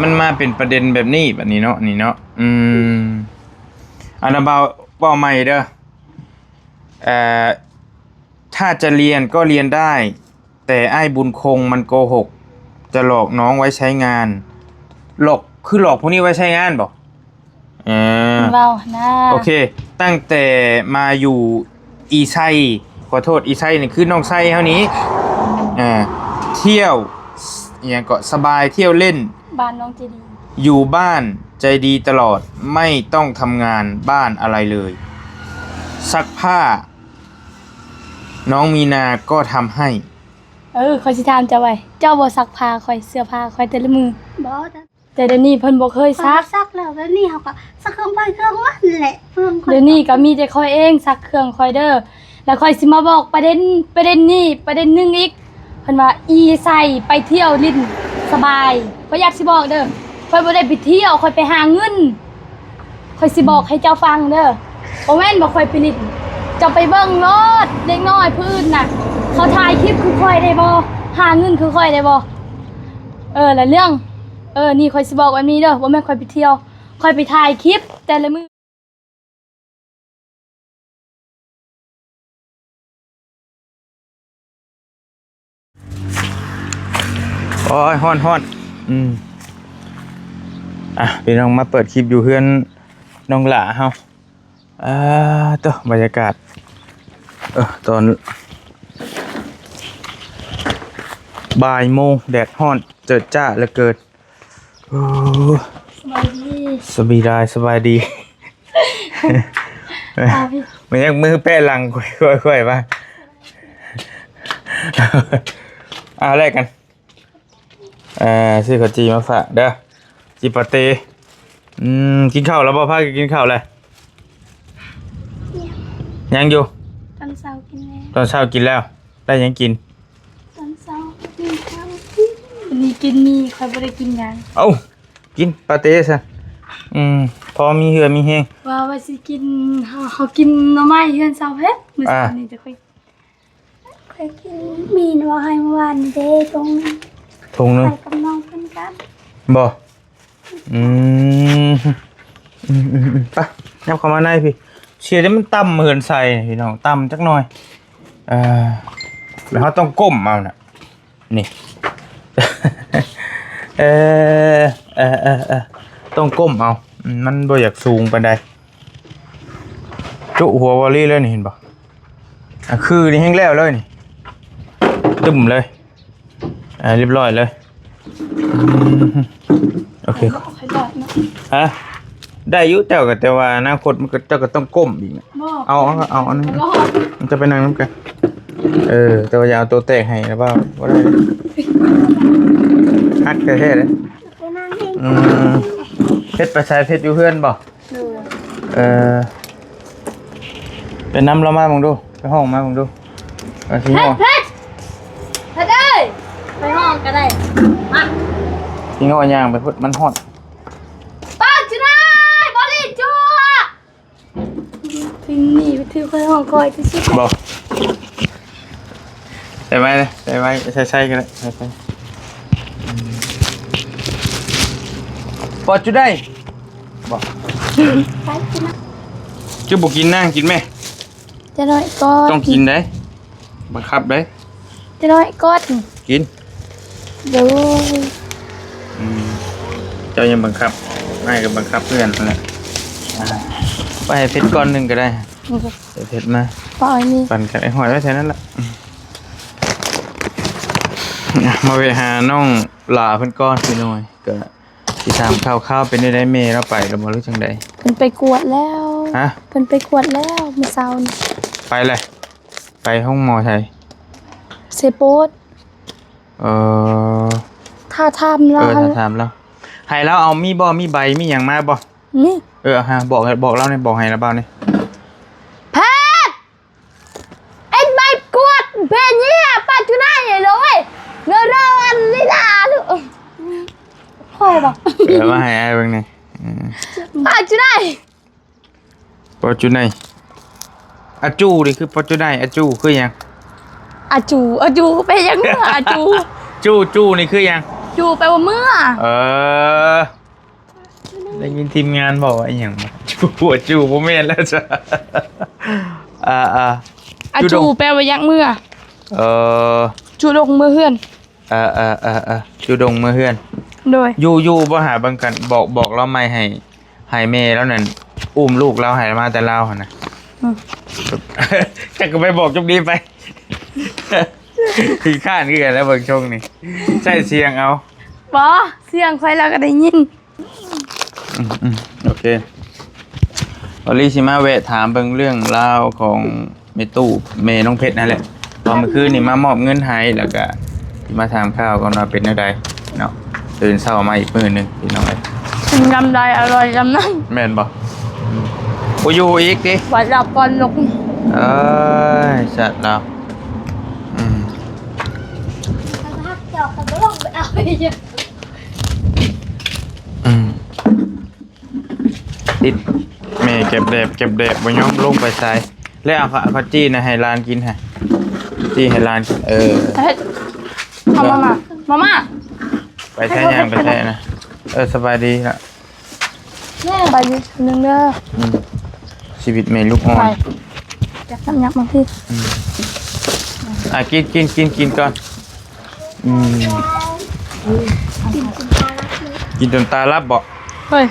ມັນມາເປັນປະເດັນແບບນີ້ ບັດນີ້ເນາະ ນີ້ເນາະ. ອືມ ອັນນະ ເວົ້າ ເວົ້າໃໝ່ເດີ. ເອີ ຖ້າຈະລຽນກໍລຽນໄດ້ ແຕ່ອ້າຍບຸນຄົງມັນໂກຫົກ ຈະຫຼອກນ້ອງໄວ້ໃຊ້ງານ. ຫຼອກ ຄືຫຼອກຜູ້ນີ້ໄວ້ໃຊ້ງານບໍ? ເອີ ເວົ້ານະ. ໂອເຄ ຕັ້ງແຕ່ມາຢູ່ອີໄຊ ຂໍໂທດ ອີໄຊນີ້ຄືນ້ອງໄຊເຮົານີ້ ເອີ ທ່ຽວ ອີຫຍັງເກາະ ສະບາຍ ທ່ຽວຫຼິ້ນ ບ້ານນ້ອງໃຈດີ ຢູ່ບ້ານໃຈດີຕະຫຼອດ ໄມ່ຕ້ອງທຳງານບ້ານອະໄລເລີຍ ຊັກຜ້າ ນ້ອງມີນາກໍທຳໃຫ້. ເອີ ຂ້ອຍຊິຖາມເຈົ້າໄວ້ ເຈົ້າບໍ່ຊັກຜ້າຂ້ອຍ ເສື້ອຜ້າຂ້ອຍແຕ່ລະມື້? ບໍ່ ແຕ່ດຽວນີ້ເພິ່ນບໍ່ເຄີຍຊັກ. ເພິ່ນບໍ່ຊັກແລ້ວ ດຽວນີ້ເຮົາກໍຊັກເຄື່ອງໃຜເຄື່ອງມັນແຫຼະ ເຄື່ອງຂ້ອຍ. ດຽວນີ້ກໍມີແຕ່ຂ້ອຍເອງຊັກເຄື່ອງຂ້ອຍເດີ. ແລ້ວຂ້ອຍຊິມາບອກປະເດັນ ປະເດັນນີ້ປະເດັນໜຶ່ງອີກ. ເພິ່ນວ່າອີໄຊໄປທ່ຽວຫຼິ້ນສະບາຍ. ຂ້ອຍຢາກຊິບອກເດີ ຂ້ອຍບໍ່ໄດ້ໄປທ່ຽວ ຂ້ອຍໄປຫາເງິນ. ຂ້ອຍຊິບອກໃຫ້ເຈົ້າຟັງເດີ ບໍ່ແມ່ນວ່າຂ້ອຍໄປຫຼິ້ນ. ເຈົ້າໄປເບິ່ງໂລດ ເດັກນ້ອຍຜູ້ອື່ນນະ ເຂົາຖ່າຍຄລິບຄືຂ້ອຍໄດ້ບໍ່? ຫາເງິນຄືຂ້ອຍໄດ້ບໍ່? ເອີ ແລະເລື່ອງ ເອີ ນີ້ຂ້ອຍຊິບອກແບບນີ້ເດີ ບໍ່ແມ່ນຂ້ອຍໄປທ່ຽວ ຂ້ອຍໄປຖ່າຍຄລິບແຕ່ລະມື້. ໂອ້ຍ ຮ້ອນໆ ອືມ ອ່ະ ພີ່ນ້ອງ ມາເປີດຄລິບຢູ່ເຮືອນນ້ອງຫຼ້າເຮົາ. ອ່າ ໂຕ ບັນຍາກາດ ເອີ ຕອນບ່າຍໂມງ ແດດຮ້ອນເຈີດຈ້າເຫຼືອເກີນ. ໂອ້ ສະບາຍດີ ສະບາຍດີ ສະບາຍດີ. ເອົາພີ່ ມັນຍັງມືແປະຫຼັງຂ້ອຍໆວ່າ ເອົາແລກກັນ. ເອີ ຊື້ເຂົ້າຈີ່ມາຝາກເດີ ຈີ່ປາເຕ. ອືມ ກິນເຂົ້າແລ້ວບໍ່? ພາກັນກິນເຂົ້າແລ້ວ? ຍັງ ຍັງຢູ່. ຕອນເຊົ້າກິນແລ້ວ ຕອນເຊົ້າກິນແລ້ວ. ໄດ້ຫຍັງກິນ? ຕອນເຊົ້າກິນເຂົ້າ ມື້ນີ້ກິນໝີ່ ຂ້ອຍບໍ່ໄດ້ກິນຫຍັງ. ເອົ້າ ກິນປາເຕຊະ. ອືມ ພໍມີເຫື່ອມີແຮງ. ວ່າ ວ່າຊິກິນ ເຮົາ ເຮົາກິນໜໍ່ໄມ້ເຮືອນສາວເພັດ ມື້ເຊົ້ານີ້ ແຕ່ຂ້ອຍ ຂ້ອຍກິນໝີ່ໜໍ່ໄຮເມື່ອວານນີ້ເດ້ ຖົງໜຶ່ງ ຖົງໜຶ່ງ ຂ້ອຍກັບນ້ອງເພິ່ນກັນບໍ່? ອືມ ອືມໆໆ ໄປ ຫຍັບເຂົ້າມາໃນພີ້. ເສຍແຕ່ມັນຕ່ຳເຮືອນໃສ່ພີ່ນ້ອງ ຕ່ຳຈັກໜ່ອຍ. ເອີ ແລ້ວເຮົາຕ້ອງກົ້ມເອົານະ ນີ້ ເອີ ເອີ ເອີ ເອີ ຕ້ອງກົ້ມເອົາ ມັນບໍ່ຢາກສູງປານໃດ. ຈຸຫົວວໍລີ້ເລີຍນີ້ ເຫັນບໍ່? ອ່ະ ຄືນີ້ແຮງແລ້ວເລີຍນີ້ ຕຶ້ມເລີຍ. ອ່າ ຮຽບຮ້ອຍເລີຍ. ອືມ ໂອເຄ ຮະ ໄດ້ຢູ່ ເຈົ້າກໍ ແຕ່ວ່າອະນາຄົດມັນກໍ ເຈົ້າກໍຕ້ອງກົ້ມອີກ. ເອົາ ເອົາ ເອົາອັນນີ້ ມັນຈະໄປນັ່ງນຳກັນ. ເອີ ແຕ່ວ່າຢ່າເອົາໂຕແຕກໃຫ້ລະເວົ້າ ບໍ່ໄດ້ເດ້ ຮັກແທ້ໆເດ້. ອືມ ເພັດໄປໃສ? ເພັດຢູ່ເຮືອນບໍ່? ໂດຍ ເອີ ໄປນຳລາວມາເບິ່ງດູ ໄປຮ້ອງມາເບິ່ງດູ. ເອີ ຊິງໍ້ ເພັດ ເພັດ ເພັດເອີຍ ໄປຮ້ອງກໍໄດ້ ມາ ຊິງໍ້ຍ່າງໄປພຸ້ນ ມັນຮ້ອນ. ປາກຈຸໄດ້ ບໍລິຈົວ ທີນີ້ໄປຖືກຂ້ອຍຮ້ອງ ຂ້ອຍທີ່ສຸດ ບໍ່ ໃສ່ໄວ້ເດ້ ໃສ່ໄວ້ ໃສ່ ໃສ່ກໍໄດ້ ໃສ່ ໃສ່ ປາກຈຸໄດ້ ບໍ່ ຈຸບໍ່ກິນ ນາງກິນແມ່. ຈະໜ້ອຍກ່ອນ ຕ້ອງກິນເດ້ ບັງຄັບເດ້ ຈະໜ້ອຍກ່ອນ ກິນ ໂດຍ ອືມ ເຈົ້າຍັງບັງຄັບ ອ້າຍກໍບັງຄັບຄືກັນຫັ້ນແຫຼະ. ອ່າ ໄປໃຫ້ເພັດກ້ອນໜຶ່ງກໍໄດ້ ໃຫ້ເພັດມາ ປະໄວ້ນີ້ ປັ່ນກັບໄອ້ຫອຍໄວ້ແຖວນັ້ນລະ. ອ່າ ມາແວະຫານ້ອງຫຼ້າເພິ່ນກ່ອນ ພີ່ນ້ອງ ກໍ ຊິຖາມຂ່າວໆ ເປັນແນວໃດ ແມ່ລາວໄປແລ້ວບໍ່ ຫຼືຈັ່ງໃດ? ເພິ່ນໄປກວດແລ້ວ ຮະ? ເພິ່ນໄປກວດແລ້ວມື້ເຊົ້ານີ້ ໄປແລ້ວ ໄປໂຮງໝໍໃສ? ເຊໂປດ ເອີ ຖ້າຖາມລາວ ເອີ ຖ້າຖາມລາວ ໃຫ້ລາວເອົາ ມີບໍ່ ມີໃບ ມີຫຍັງມາບໍ່? ມີ ເອີ ເອົາຫາ ບອກ ບອກລາວແດ່ ບອກໃຫ້ລາວເບົາແດ່ ເພັດ ໄອ້ໃບກວດເພເຍຍ ປາຈູໄນໂລຍ ເນໂຣອັນລີດາລູກ ພໍບໍ່? ເອີ ມາໃຫ້ອ້າຍເບິ່ງແດ່ ເອີ ປາຈູໄນ ປາຈູໄນ ອາຈູນີ້ຄືປາຈູໄນ ອາຈູຄືຫຍັງ? ອາຈູ ອາຈູເປັນຫຍັງ? ອາຈູ ຈູ ຈູນີ້ຄືຫຍັງ? ຈູ່ແປວ່າເມືອ. ເອີ ໄດ້ຍິນທີມງານເວົ້າວ່າອີ່ຫຍັງ ຈູ່ ຈູ່ບໍ່ແມ່ນແລ້ວຈ້ະ. ອ່າ ອ່າ ອາ ຈູ່ ຈູ່ແປວ່າຢາກເມືອ. ເອີ ຈູ່ດົງເມືອເຮືອນ. ເອີ ເອີ ເອີ ເອີ ຈູ່ດົງເມືອເຮືອນ. ໂດຍ ຢູ່ ຢູ່ບໍ່ຫາເບິ່ງກັນ ບອກ ບອກລາວໃໝ່ໃຫ້ ໃຫ້ແມ່ລາວນັ້ນອຸ້ມລູກລາວໃຫ້ມາແຕ່ລາວຫັ້ນນະ. ອືມ ຈັກກໍໄປບອກຈຸບດີໄປ ຂີ້ຄ້ານຄືກັນແລ້ວເບິ່ງຊົງນີ້ ໃຊ້ສຽງເອົາ. ບໍ່ ສຽງຂ້ອຍລາວກໍໄດ້ຍິນ. ອືມ ອືມ ໂອເຄ ວາລີຊິມາແວະຖາມເບິ່ງເລື່ອງລາວຂອງ ແມ່ຕູ້ ແມ່ນ້ອງເພັດນັ້ນແຫຼະ ເພາະມື້ຄືນນີ້ມາມອບເງິນໃຫ້ ແລ້ວກະຊິມາຖາມຂ່າວກ່ອນວ່າເປັນແນວໃດເນາະ. ຕື່ນເຊົ້າມາອີກມື້ໜຶ່ງພີ່ນ້ອງເອີຍ ກິນຍຳໃດອະລ່ອຍຍຳນັ້ນ ແມ່ນບໍ່? ບໍ່ຢູ່ອີກຕິ ໄປຫຼັບກ່ອນລູກ. ເອີຍ ສັດລາວ ອືມ ອືມ. ຕິດແມ່ແກັບແດບ ແກັບແດບ ບໍ່ຍອມລົງໄປໃສ ແລ້ວເອົາເຂົ້າ ເອົາເຂົ້າຈີ່ນະໃຫ້ຫຼານກິນ ໃຫ້ຈີ່ໃຫ້ຫຼານກິນ. ເອີ ເຮັດ ເອົາມາ ມາ ມາ ມາ ໄປແທ້ ຍ່າງໄປແທ້ນະ. ເອີ ສະບາຍດີລະ ແມ່ ສະບາຍດີໜຶ່ງເດີ. ອືມ ຊີວິດແມ່ລູກອ່ອນ ໄປ ຈັບນ້ຳຍັບມາພີ້. ອືມ ອ່ະ ກິນ ກິນ ກິນ ກິນກ່ອນ. ອືມ ກິນຈົນຕາຫຼັບບໍ? ເຮີ້ຍ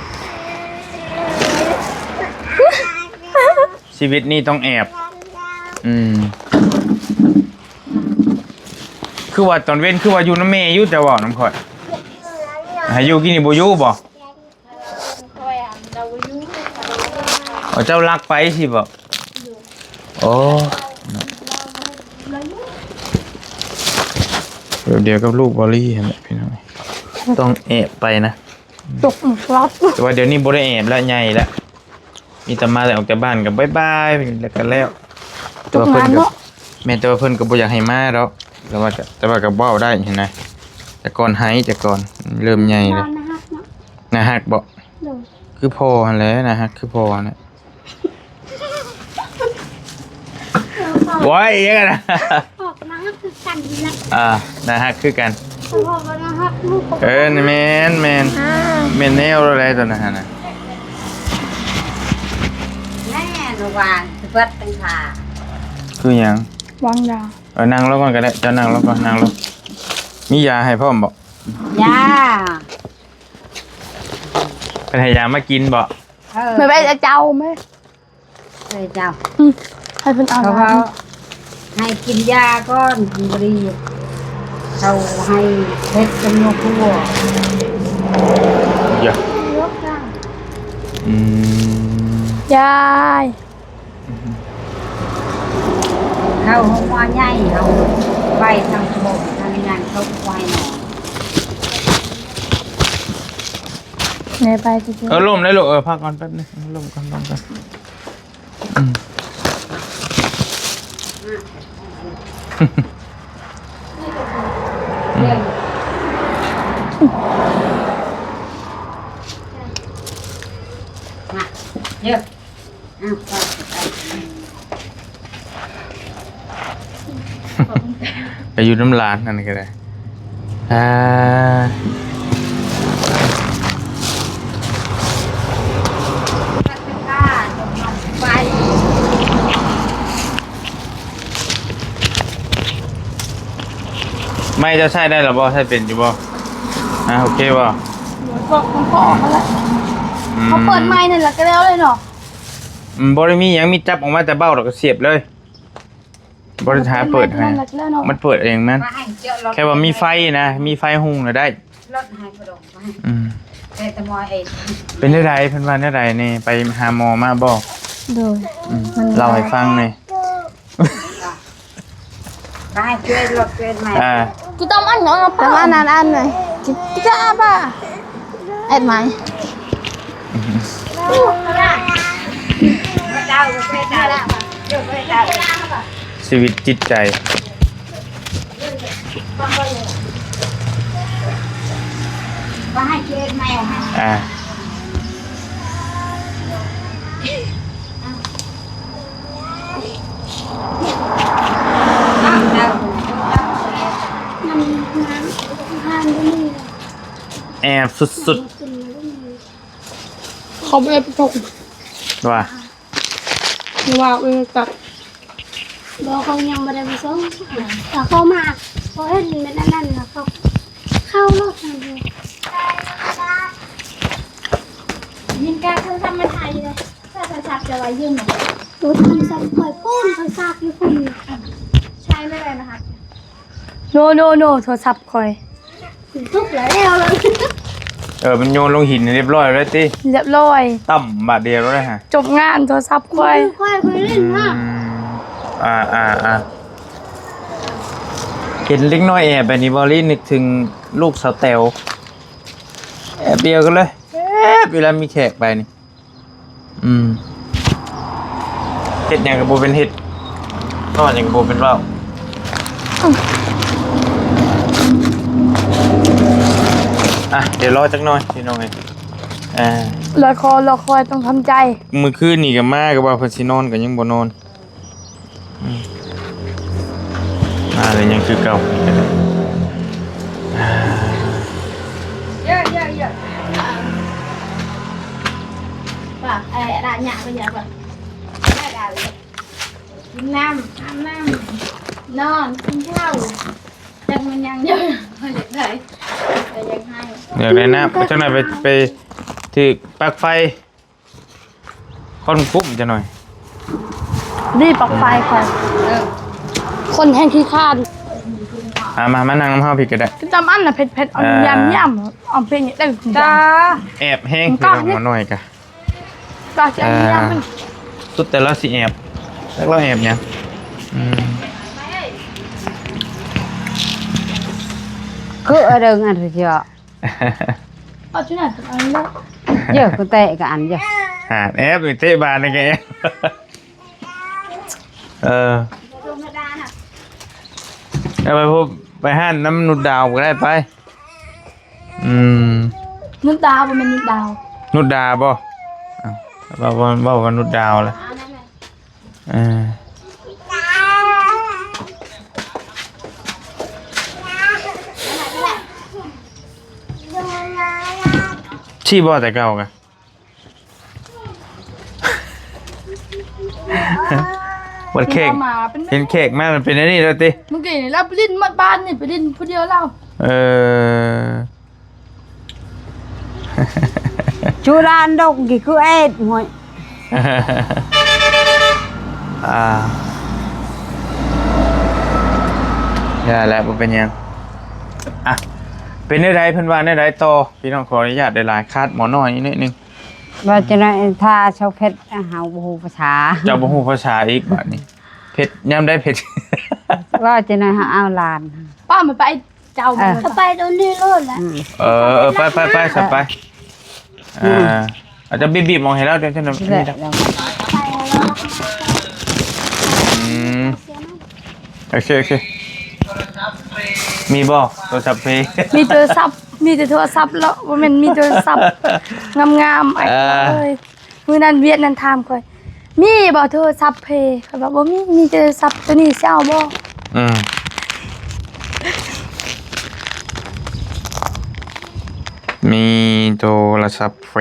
ຊີວິດນີ້ຕ້ອງແອບ. ອືມ ຄືວ່າຕອນເວັນຄືວ່າຢູ່ນຳແມ່ຢູ່ ແຕ່ເວົ້ານຳຂ້ອຍ ໃຫ້ຢູ່ກິນນີ້ບໍ່ຢູ່ບໍ? ອໍ ເຈົ້າລັກໄປຊີ້ບໍ? ໂອ້ ແບບດຽວກັບລູກບໍລີຫັ້ນແຫຼະພີ່ນ້ອງ ຕ້ອງແອບໄປນະ. ຕົກ ແຕ່ວ່າດຽວນີ້ບໍ່ໄດ້ແອບແລ້ວ ໃຫຍ່ແລ້ວ ມີແຕ່ມາແຕ່ອອກຈາກບ້ານກໍບາຍບາຍ ແລ້ວກໍແລ້ວ. ແຕ່ວ່າເພິ່ນກໍ ແມ່ນ ແຕ່ວ່າເພິ່ນກໍບໍ່ຢາກໃຫ້ມາດອກ ແຕ່ວ່າ ແຕ່ວ່າກໍເວົ້າໄດ້ຫັ້ນນະ. ແຕ່ກ່ອນໄຫ້ ແຕ່ກ່ອນເລີ່ມໃຫຍ່ແລ້ວ. ໜ້າຮັກເນາະ ໜ້າຮັກບໍ? ໂດຍ ຄືພໍ່ຫັ້ນແຫຼະ ໜ້າຮັກຄືພໍ່ຫັ້ນແຫຼະ. ໂອ້ຍ ອີຫຍັງນະ? ອອກໜ້າຮັກຄືກັນນີ້ແຫຼະ. ອ່າ ໜ້າຮັກຄືກັນ ເພາະວ່າໜ້າຮັກລູກ. ເອີ ແມ່ນ ແມ່ນ ອ່າ ແມ່ນແນວໃດຕອນນັ້ນຫັ້ນນະ. ແນ່ນວານສະເບິດຕັ້ງທ່າ ຄືຫຍັງ? ວາງຢາ. ເອີ ນັ່ງລົງກ່ອນກໍໄດ້ ເຈົ້ານັ່ງລົງກ່ອນ ນັ່ງລົງ. ມີຢາໃຫ້ພ້ອມບໍ? ຢາ ເພິ່ນໃຫ້ຢາມາກິນບໍ? ເອີ ແມ່ໄປເອົາເຈົ້າແມ່ ເອີ ເຈົ້າ ອືມ ໃຫ້ເພິ່ນເອົາ ເຂົາເວົ້າໃຫ້ກິນຢາກ່ອນ ກິນບໍ່ດີ ເຂົາໃຫ້ເຮັດຈຳນວນຄົວ. ຢາ ອືມ ຍາຍ ເຮົາຫົວໃຫຍ່ ເຮົາໄປທາງໂຄກທາງນັ້ນ ເຂົາໄປນອນ ແມ່ໄປຊິ ເອີ ລົມໄດ້ລູກ ເອີ ພັກກ່ອນແປັບໜຶ່ງ ລົມກ່ອນ ລົມກ່ອນ. ອືມ ອືມ ມາ ເຢີ ໄປຢູ່ນຳຫຼານນັ້ນກໍໄດ້. ອ່າ ໄມ້ເຈົ້າໃຊ້ໄດ້ແລ້ວບໍ່? ໃຊ້ເປັນຢູ່ບໍ່? ອ່າ ໂອເຄບໍ່? ເປີດຂອງພໍ່ອອກມາແລ້ວ. ອືມ ເຂົາເປີດໃໝ່ນັ້ນລະກໍແລ້ວເລີຍເນາະ. ອືມ ບໍ່ໄດ້ມີຫຍັງ ມີຈັບອອກມາແຕ່ເບົ້າແລ້ວກໍສຽບເລີຍ. ບໍ່ໄດ້ຫາເປີດໃຫ້ ມັນເປີດເອງມັນ. ແຄ່ວ່າມີໄຟນະ ມີໄຟຮຸ່ງນະໄດ້. ອືມ ເປັນແນວໃດ? ເພິ່ນວ່າແນວໃດນີ້? ໄປຫາໝໍມາບໍ່? ໂດຍ ອືມ ເລົ່າໃຫ້ຟັງແດ່. ອ່າ ກິນຕຳອັນນັ້ນ ຕຳອັນນັ້ນອັນໜຶ່ງ ກິນ ກິນອາບາ ແອດໄມ ຊີວິດຈິດໃຈ. ອ່າ ນ້ຳ ນ້ຳ ທານບໍ່ມີ. ແອບສຸດໆ ເຂົາບໍ່ໄດ້ໄປສົ່ງ ວ່າ ວ່າເອີ ຕັດ ບໍ່ ເຂົາຍັງບໍ່ໄດ້ໄປສົ່ງ ຖ້າເຂົາມາ ເຂົາເຫັນແບບນັ້ນນະ ເຂົາ ເຂົາໂລດ ຍິງກາໂທລະສັບມາຖ່າຍຢູ່ເດ້ ໂທລະສັບຈະໄວ້ຢືມ ໂທລະສັບຂ້ອຍພຸ້ນ ຂ້ອຍຊາກຢູ່ພຸ້ນ ໃຊ້ແມ່ນລະຫັດ ໂນ ໂນ ໂນ ໂທລະສັບຂ້ອຍ ທຸບແລ້ວ ແລ້ວ ເອີ ມັນໂຍນລົງຫີນໃຫ້ລຽບຮ້ອຍແລ້ວຕິ? ລຽບຮ້ອຍ ຕ່ຳບາດດຽວແລ້ວນະ ຈົບງານໂທລະສັບຂ້ອຍ ຂ້ອຍ ຂ້ອຍຫຼິ້ນມາ ອືມ ອ່າ ອ່າ ອ່າ ເຫັນເດັກນ້ອຍແອບແບບນີ້ ເວົ້າລີນຶກເຖິງລູກສາວແຕວ ແອບດຽວກັນເລີຍ ແອບເວລາມີແຂກໄປນີ້ ອືມ ເຮັດຫຍັງກໍບໍ່ເປັນເຮັດ ເວົ້າຫຍັງກໍບໍ່ເປັນເວົ້າ ອ່ະ ດຽວລໍຈັກໜ່ອຍພີ່ນ້ອງເອີຍ ອ່າ ລໍຄອຍ ລໍຄອຍ ຕ້ອງທຳໃຈ ມື້ຄືນນີ້ກໍມາ ກໍວ່າເພິ່ນຊິນອນ ກໍຍັງບໍ່ນອນ ອືມ ມາແລ້ວຍັງຄືເກົ່າ ເຢີໆ ເຢີໆ ວ່າ ເອີ ລະຫຍັງກໍຢ່າວ່າ ກິນນ້ຳ ອາບນ້ຳ ນອນ ກິນເຂົ້າ ຈັກມັນຍັງຢູ່ ຢາກໄດ້ ກໍຢາກໃຫ້ ຢາກໄດ້ນ້ຳ ຈັກໜ່ອຍໄປ ໄປຖືກປລັກໄຟ ຄົນກຸ້ມຈັກໜ່ອຍ ນີ້ປລັກໄຟຂ້ອຍ ເອີ ຄົນແຮງຂີ້ຄ້ານ ອ່າ ມາ ມານັ່ງນຳເຮົາພີ້ກໍໄດ້ ຕຳອັນນະເຜັດໆ ເອົາ ອ່າ ຍຳໆ ເອົາເຜັດນີ້ໄດ້ ຈ້າ ແອບແຮງ ພີ່ນ້ອງ ໝໍນ້ອຍກະ ກໍຊິເອົາຍຳ ອ່າ ສຸດແຕ່ລາວຊິແອບ ຈັກລາວແອບຫຍັງ ອືມ ຄືເອົາເດີງອັນເຈາະ ເອົາຈຸນັ້ນເອົານີ້ ເຢີກະແຕະກະອັນເຢີ ຫາແອບເຕະບານນີ້ກະແອບ ເອີ ເອົາໄປພົບ ໄປຮ້ານນຳນຸດດາວກໍໄດ້ໄປ ອືມ ນຸດດາບໍ່ແມ່ນນຸດດາວ ນຸດດາບໍ່ ເວົ້າ ເວົ້າວ່ານຸດດາວລະ ອ່າ ນັ້ນແຫຼະ ເອີ ຊິບໍ່ແຕ່ເກົ່າກະ ບັດແຂກ ເຫັນແຂກມາມັນເປັນອັນນີ້ແລ້ວຕິ ມື້ກີ້ນີ້ລາວໄປຫຼິ້ນໝົດບ້ານນີ້ ໄປຫຼິ້ນຜູ້ດຽວລາວ ເອີ ຈູລານດົກກີ້ຄືແອດຫ້ວຍ ອ່າ ຢ່າແຫຼະ ບໍ່ເປັນຫຍັງ ອ່ະ ເປັນແນວໃດ ເພິ່ນວ່າແນວໃດຕໍ່? ພີ່ນ້ອງຂໍອະນຸຍາດຫຼາຍໆ ຄາດໝໍນ້ອຍນິດໜຶ່ງ ວ່າຈັ່ງໃດ ຖ້າຊາວເພັດ ເຮົາບໍ່ຮູ້ພາສາ ເຈົ້າບໍ່ຮູ້ພາສາອີກບາດນີ້ ເພັດ ຍາມໃດເພັດ ວ່າຈັ່ງໃດ ເຮົາເອົາຫຼານ ປ້າມັນໄປ ເຈົ້າ ເອີ ກໍໄປໂດນນີ້ໂລດແຫຼະ ອືມ ເອີ ເອີ ໄປ ໄປ ໄປ ໄປ ເອີ ອືມ ອ່າ ອາດຈະບີບໆ ມອງໃຫ້ລາວ ເຈົ້ານັ້ນ ແຫຼະ ອືມ ໂອເຄ ໂອເຄ ມີບໍ່ໂທລະສັບເພ? ມີໂທລະສັບ ມີແຕ່ໂທລະສັບເນາະ ບໍ່ແມ່ນມີໂທລະສັບງາມໆ ອ້າຍເອີຍ. ມື້ນັ້ນວຽດນັ້ນຖາມຂ້ອຍ ມີບໍ່ໂທລະສັບເພ? ຂ້ອຍວ່າບໍ່ມີ ມີແຕ່ໂທລະສັບໂຕນີ້ ຊິເອົາບໍ່? ອືມ ມີໂທລະສັບເພ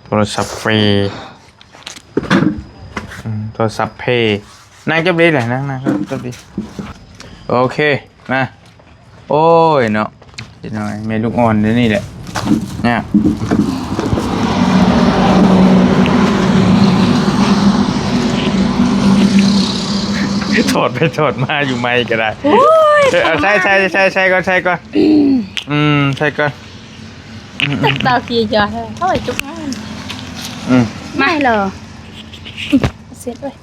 ໂທລະສັບເພ ອືມ ໂທລະສັບເພ ນັ່ງຈັບດີແຫຼະ ນັ່ງ ນັ່ງຈັບດີ ໂອເຄ ມາ ໂອ້ຍເນາະ ເດັກນ້ອຍແມ່ລູກອ່ອນດຽວນີ້ແຫຼະ ຍາກ ຖອດໄປຖອດມາຢູ່ໃໝ່ກໍໄດ້ ໂອ້ຍ ເອີ ເອົາໃສ່ ໃສ່ ໃສ່ ໃສ່ກ່ອນ ໃສ່ກ່ອນ ອືມ ໃສ່ກ່ອນ ອືມ ຕັກເຕົາຂີ້ຈອດ ເອົາໄວ້ຈຸກງານ ອືມ ມາເລີຍ ເສັດເວີຍ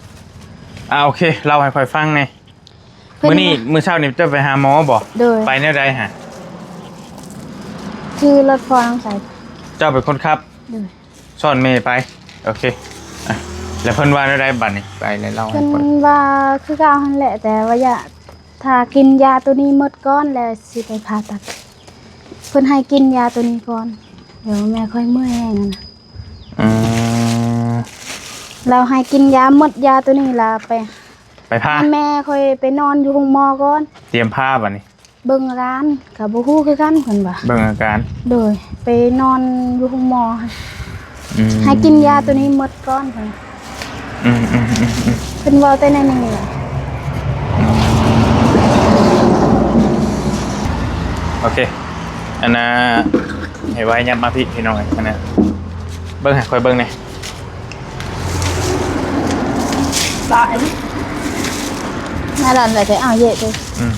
ອ່າ ໂອເຄ ເລົ່າໃຫ້ຂ້ອຍຟັງແດ່ ເພິ່ນ ມື້ນີ້ ມື້ເຊົ້ານີ້ເຈົ້າໄປຫາໝໍບໍ່? ໂດຍ ໄປແນວໃດຫະ? ຂີ່ລົດພໍ່ນ້ອງໃສ ເຈົ້າເປັນຄົນຂັບ? ໂດຍ ຊ້ອນແມ່ໄປ ໂອເຄ ອ່ະ ແລ້ວເພິ່ນວ່າແນວໃດບາດນີ້? ໄປແລ້ວເລົ່າໃຫ້ຂ້ອຍ ເພິ່ນວ່າຄືເກົ່າຫັ້ນແຫຼະ ແຕ່ວ່າຢາ ຖ້າກິນຢາໂຕນີ້ໝົດກ່ອນ ແລ້ວຊິໄປຜ່າຕັດ ເພິ່ນໃຫ້ກິນຢາໂຕນີ້ກ່ອນ ດຽວແມ່ຂ້ອຍເມື່ອຍແຮງຫັ້ນນະ ອືມ ແລ້ວໃຫ້ກິນຢາໝົດ ຢາໂຕນີ້ລະໄປ ໄປຜ່າ ໃຫ້ແມ່ຂ້ອຍໄປນອນຢູ່ໂຮງໝໍກ່ອນ ຕຽມຜ່າບາດນີ້ ເບິ່ງອາການ ກໍບໍ່ຮູ້ຄືກັນ ເພິ່ນວ່າ ເບິ່ງອາການ ໂດຍ ໄປນອນຢູ່ໂຮງໝໍ ອືມ ໃຫ້ກິນຢາໂຕນີ້ໝົດກ່ອນ ເພິ່ນ ອືມໆໆໆ ເພິ່ນເວົ້າແຕ່ແນວນີ້ ອືມ ໂອເຄ ອັນນ່າ ໃຫ້ໄວ ຫຍັບມາພີ້ ພີ່ນ້ອງ ອັນນ່າ ເບິ່ງໃຫ້ຂ້ອຍເບິ່ງແດ່. ຕາຍ ໜ້າດ້ານໄດ້ແຕ່ ອ້າວ ເຢະເດີ ອືມ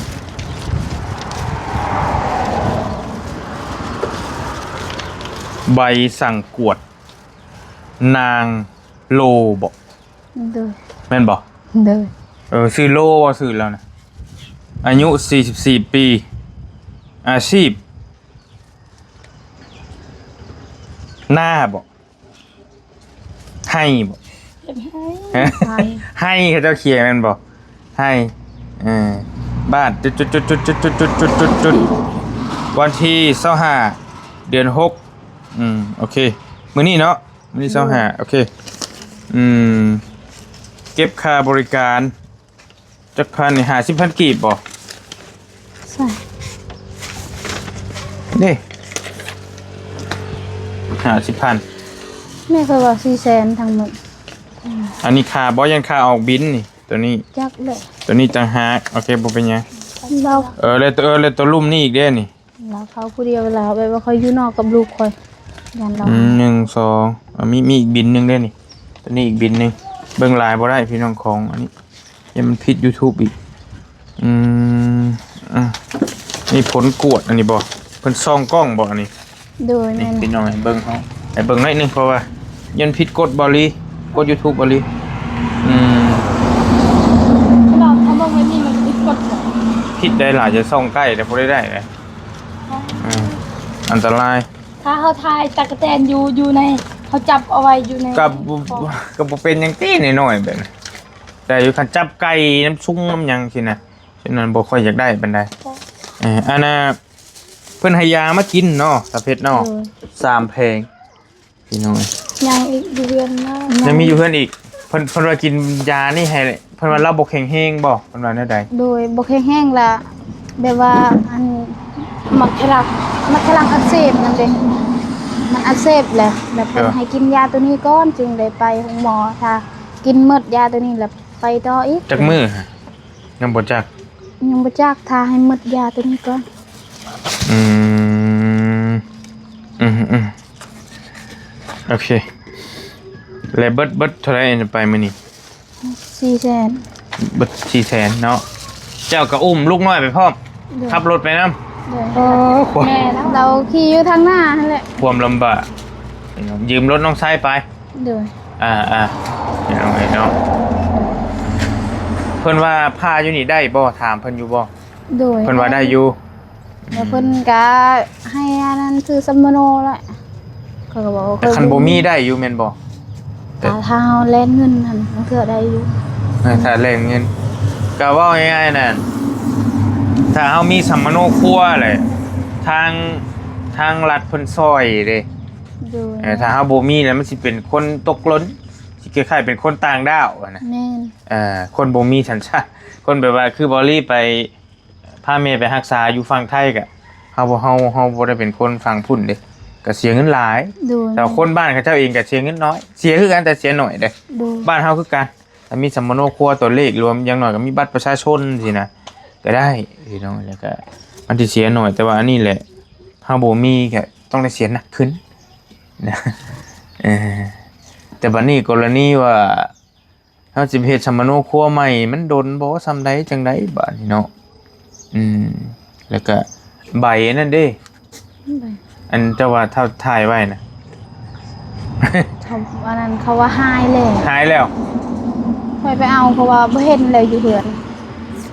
ໃບສັ່ງກວດນາງໂລບໍ? ໂດຍ ແມ່ນບໍ່? ໂດຍ ເອີ ຊື່ໂລບໍ່ ຊື່ລາວນະ? ອາຍຸສີ່ສິບສີ່ປີ ອາຊີບ ນາບໍ? ໄຮ່ບໍ? ເຮັດໄຮ່ ຮະ? ໄຮ່ ໄຮ່ ເຂົາເຈົ້າຂຽນແມ່ນບໍ່? ໄຮ່ ເອີ ບ້ານ ຈຸດໆໆໆ ວັນທີຊາວຫ້າ ເດືອນຫົກ ອືມ ໂອເຄ ມື້ນີ້ເນາະ ມື້ທີຊາວຫ້າ ໂອເຄ ອືມ ເກັບຄ່າບໍລິການ ຈັກພັນນີ້ ຫ້າສິບພັນກີບບໍ? ໃຊ່ ນີ້ ຫ້າສິບພັນ ແມ່ຂ້ອຍວ່າສີ່ແສນທັງໝົດ ອັນນີ້ຄ່າບໍ່ ຢ້ານຄ່າອອກບິນນີ້ ໂຕນີ້ ຈັກແຫຼະ ໂຕນີ້ຕ່າງຫາກ ໂອເຄ ບໍ່ເປັນຫຍັງ ລາວ ເອີ ແລ້ວໂຕ ເອີ ແລ້ວໂຕລຸ່ມນີ້ອີກເດ້ນີ້ ລາວເຂົ້າຜູ້ດຽວ ລາວແບບວ່າຂ້ອຍຢູ່ນອກກັບລູກຂ້ອຍ ຢ້ານລາວ ອືມ ໜຶ່ງ ສອງ ອາ ມີ ມີອີກບິນໜຶ່ງເດ້ນີ້ ໂຕນີ້ອີກບິນໜຶ່ງ ເບິ່ງຫຼາຍບໍ່ໄດ້ພີ່ນ້ອງ ຂອງອັນນີ້ ຢ້ານມັນຜິດ YouTube ອີກ ອືມ ອາ ນີ້ຜົນກວດອັນນີ້ບໍ? ເພິ່ນສ່ອງກ້ອງບໍອັນນີ້? ໂດຍ ນີ້ ແມ່ນ ພີ່ນ້ອງໃຫ້ເບິ່ງ ເຮົາໃຫ້ເບິ່ງໜ້ອຍໜຶ່ງ ເພາະວ່າຢ້ານຜິດກົດບໍລີ ກົດ YouTube ບໍລີ ອືມ ລາວ ຖ້າເບິ່ງແບບນີ້ມັນຜິດກົດບໍ? ຜິດໄດ໋ ຫຼາຍຈະສ່ອງໃກ້ແຕ່ບໍ່ໄດ້ໄດ້ ອືມ ອັນຕະລາຍ ຖ້າເຮົາຖ່າຍຕັກກະແຕນຢູ່ ຢູ່ໃນ ເຮົາຈັບເອົາໄວ້ຢູ່ໃນ ກໍບໍ່ ກໍບໍ່ເປັນຫຍັງຕິ ນ້ອຍໆແບບນັ້ນ ໄດ້ຢູ່ ຄັນຈັບໄກ່ນຳຊຸງນຳຫຍັງຊີ້ນະ ສະນັ້ນບໍ່ຄ່ອຍຢາກໄດ້ປານໃດ ເອີ ອັນນ່າ ເພິ່ນໃຫ້ຢາມາກິນເນາະ ສາເພັດເນາະ ໂດຍ ສາມແຜງ ພີ່ນ້ອງ ຍັງອີກຢູ່ເຮືອນນະ ຍັງມີຢູ່ເຮືອນອີກ ເພິ່ນ ເພິ່ນວ່າກິນຢານີ້ໃຫ້ ເພິ່ນວ່າລາວບໍ່ແຂງແຮງບໍ? ເພິ່ນວ່າແນວໃດ? ໂດຍ ບໍ່ແຂງແຮງລະ ແບບວ່າ ອັນ ໝາກໄຂ່ຫຼັງ ໝາກໄຂ່ຫຼັງອັກເສບນັ້ນເດ້ ມັນອັກເສບແຫຼະ ແລ້ວເພິ່ນໃຫ້ກິນຢາໂຕນີ້ກ່ອນ ຈຶ່ງໄດ້ໄປໂຮງໝໍ ຖ້າກິນໝົດຢາໂຕນີ້ແລ້ວໄປຕໍ່ອີກ ຈັກມື້? ຍັງບໍ່ຈັກ ຍັງບໍ່ຈັກ ຖ້າໃຫ້ໝົດຢາໂຕນີ້ກ່ອນ ອືມ ອືມໆ ໂອເຄ ແລ້ວເບິດ ເບິດເທົ່າໃດໄປມື້ນີ້? ສີ່ແສນ ເບິດສີ່ແສນເນາະ ເຈົ້າກໍອຸ້ມລູກນ້ອຍໄປພ້ອມ ໂດຍ ຂັບລົດໄປນຳ ໂດຍ ໂອ້ ແມ່ລາວ ລາວຂີ່ຢູ່ທາງໜ້າຫັ້ນແຫຼະ ຄວາມລຳບາກ ຢືມລົດນ້ອງຊາຍໄປ ໂດຍ ອ່າໆ ພີ່ນ້ອງເອີຍເນາະ ເພິ່ນວ່າຜ່າຢູ່ນີ້ໄດ້ບໍ່? ຖາມເພິ່ນຢູ່ບໍ່? ໂດຍ ເພິ່ນວ່າໄດ້ຢູ່ ແລ້ວເພິ່ນກະໃຫ້ອັນນັ້ນ ຖືສຳມະໂນແຫຼະ ຂ້ອຍກໍບອກວ່າ ແຕ່ຄັນບໍ່ມີໄດ້ຢູ່ແມ່ນບໍ່? ແຕ່ ຖ້າ ຖ້າເຮົາແລ່ນເງິນຫັ້ນ ບາງເທື່ອໄດ້ຢູ່ ເອີ ຖ້າແລ່ນເງິນ ກໍເວົ້າງ່າຍໆນັ້ນ ຖ້າເຮົາມີສຳມະໂນຄົວແຫຼະ ທາງ ທາງລັດເພິ່ນຊ່ອຍເດ້ ໂດຍ ເອີ ຖ້າເຮົາບໍ່ມີແລ້ວ ມັນຊິເປັນຄົນຕົກຫຼົ່ນ ຊິຄ້າຍໆເປັນຄົນຕ່າງດ້າວຫັ້ນນະ ແມ່ນ ເອີ ຄົນບໍ່ມີສັນຊາດ ຄົນແບບວ່າຄືບໍລີໄປ ພາແມ່ໄປຮັກສາຢູ່ຝັ່ງໄທກະ ເຮົາບໍ່ ເຮົາ ເຮົາບໍ່ໄດ້ເປັນຄົນຝັ່ງພຸ້ນເດ້ ກະເສຍເງິນຫຼາຍ ໂດຍ ແຕ່ວ່າຄົນບ້ານເຂົາເຈົ້າເອງກະເສຍເງິນໜ້ອຍ ເສຍຄືກັນແຕ່ເສຍໜ້ອຍເດ້ ໂດຍ ບ້ານເຮົາຄືກັນ ຖ້າມີສຳມະໂນຄົວຕົວເລກລວມ ຢ່າງໜ້ອຍກະມີບັດປະຊາຊົນຊີ້ນະ ກະໄດ້ພີ່ນ້ອງ ແລ້ວກະມັນຊິເສຍໜ້ອຍ ແຕ່ວ່າອັນນີ້ແຫຼະ ເຮົາບໍ່ມີກະຕ້ອງໄດ້ເສຍໜັກຂຶ້ນ ເອີ ແຕ່ບັດນີ້ກໍລະນີວ່າ ເຮົາຊິໄປເຮັດສຳມະໂນຄົວໃໝ່ ມັນດົນບໍ່ ສ່ຳໃດຈັ່ງໃດບາດນີ້ເນາະ ອືມ ແລ້ວກະໃບອັນນັ້ນເດ້ ໃບ ອັນເຈົ້າວ່າເຂົາຖ່າຍໄວ້ນະ ເຂົາ ອັນນັ້ນເຂົາວ່າຫາຍແລ້ວ ຫາຍແລ້ວ ຂ້ອຍໄປເອົາ ເພາະວ່າບໍ່ເຫັນແລ້ວຢູ່ເຮືອນ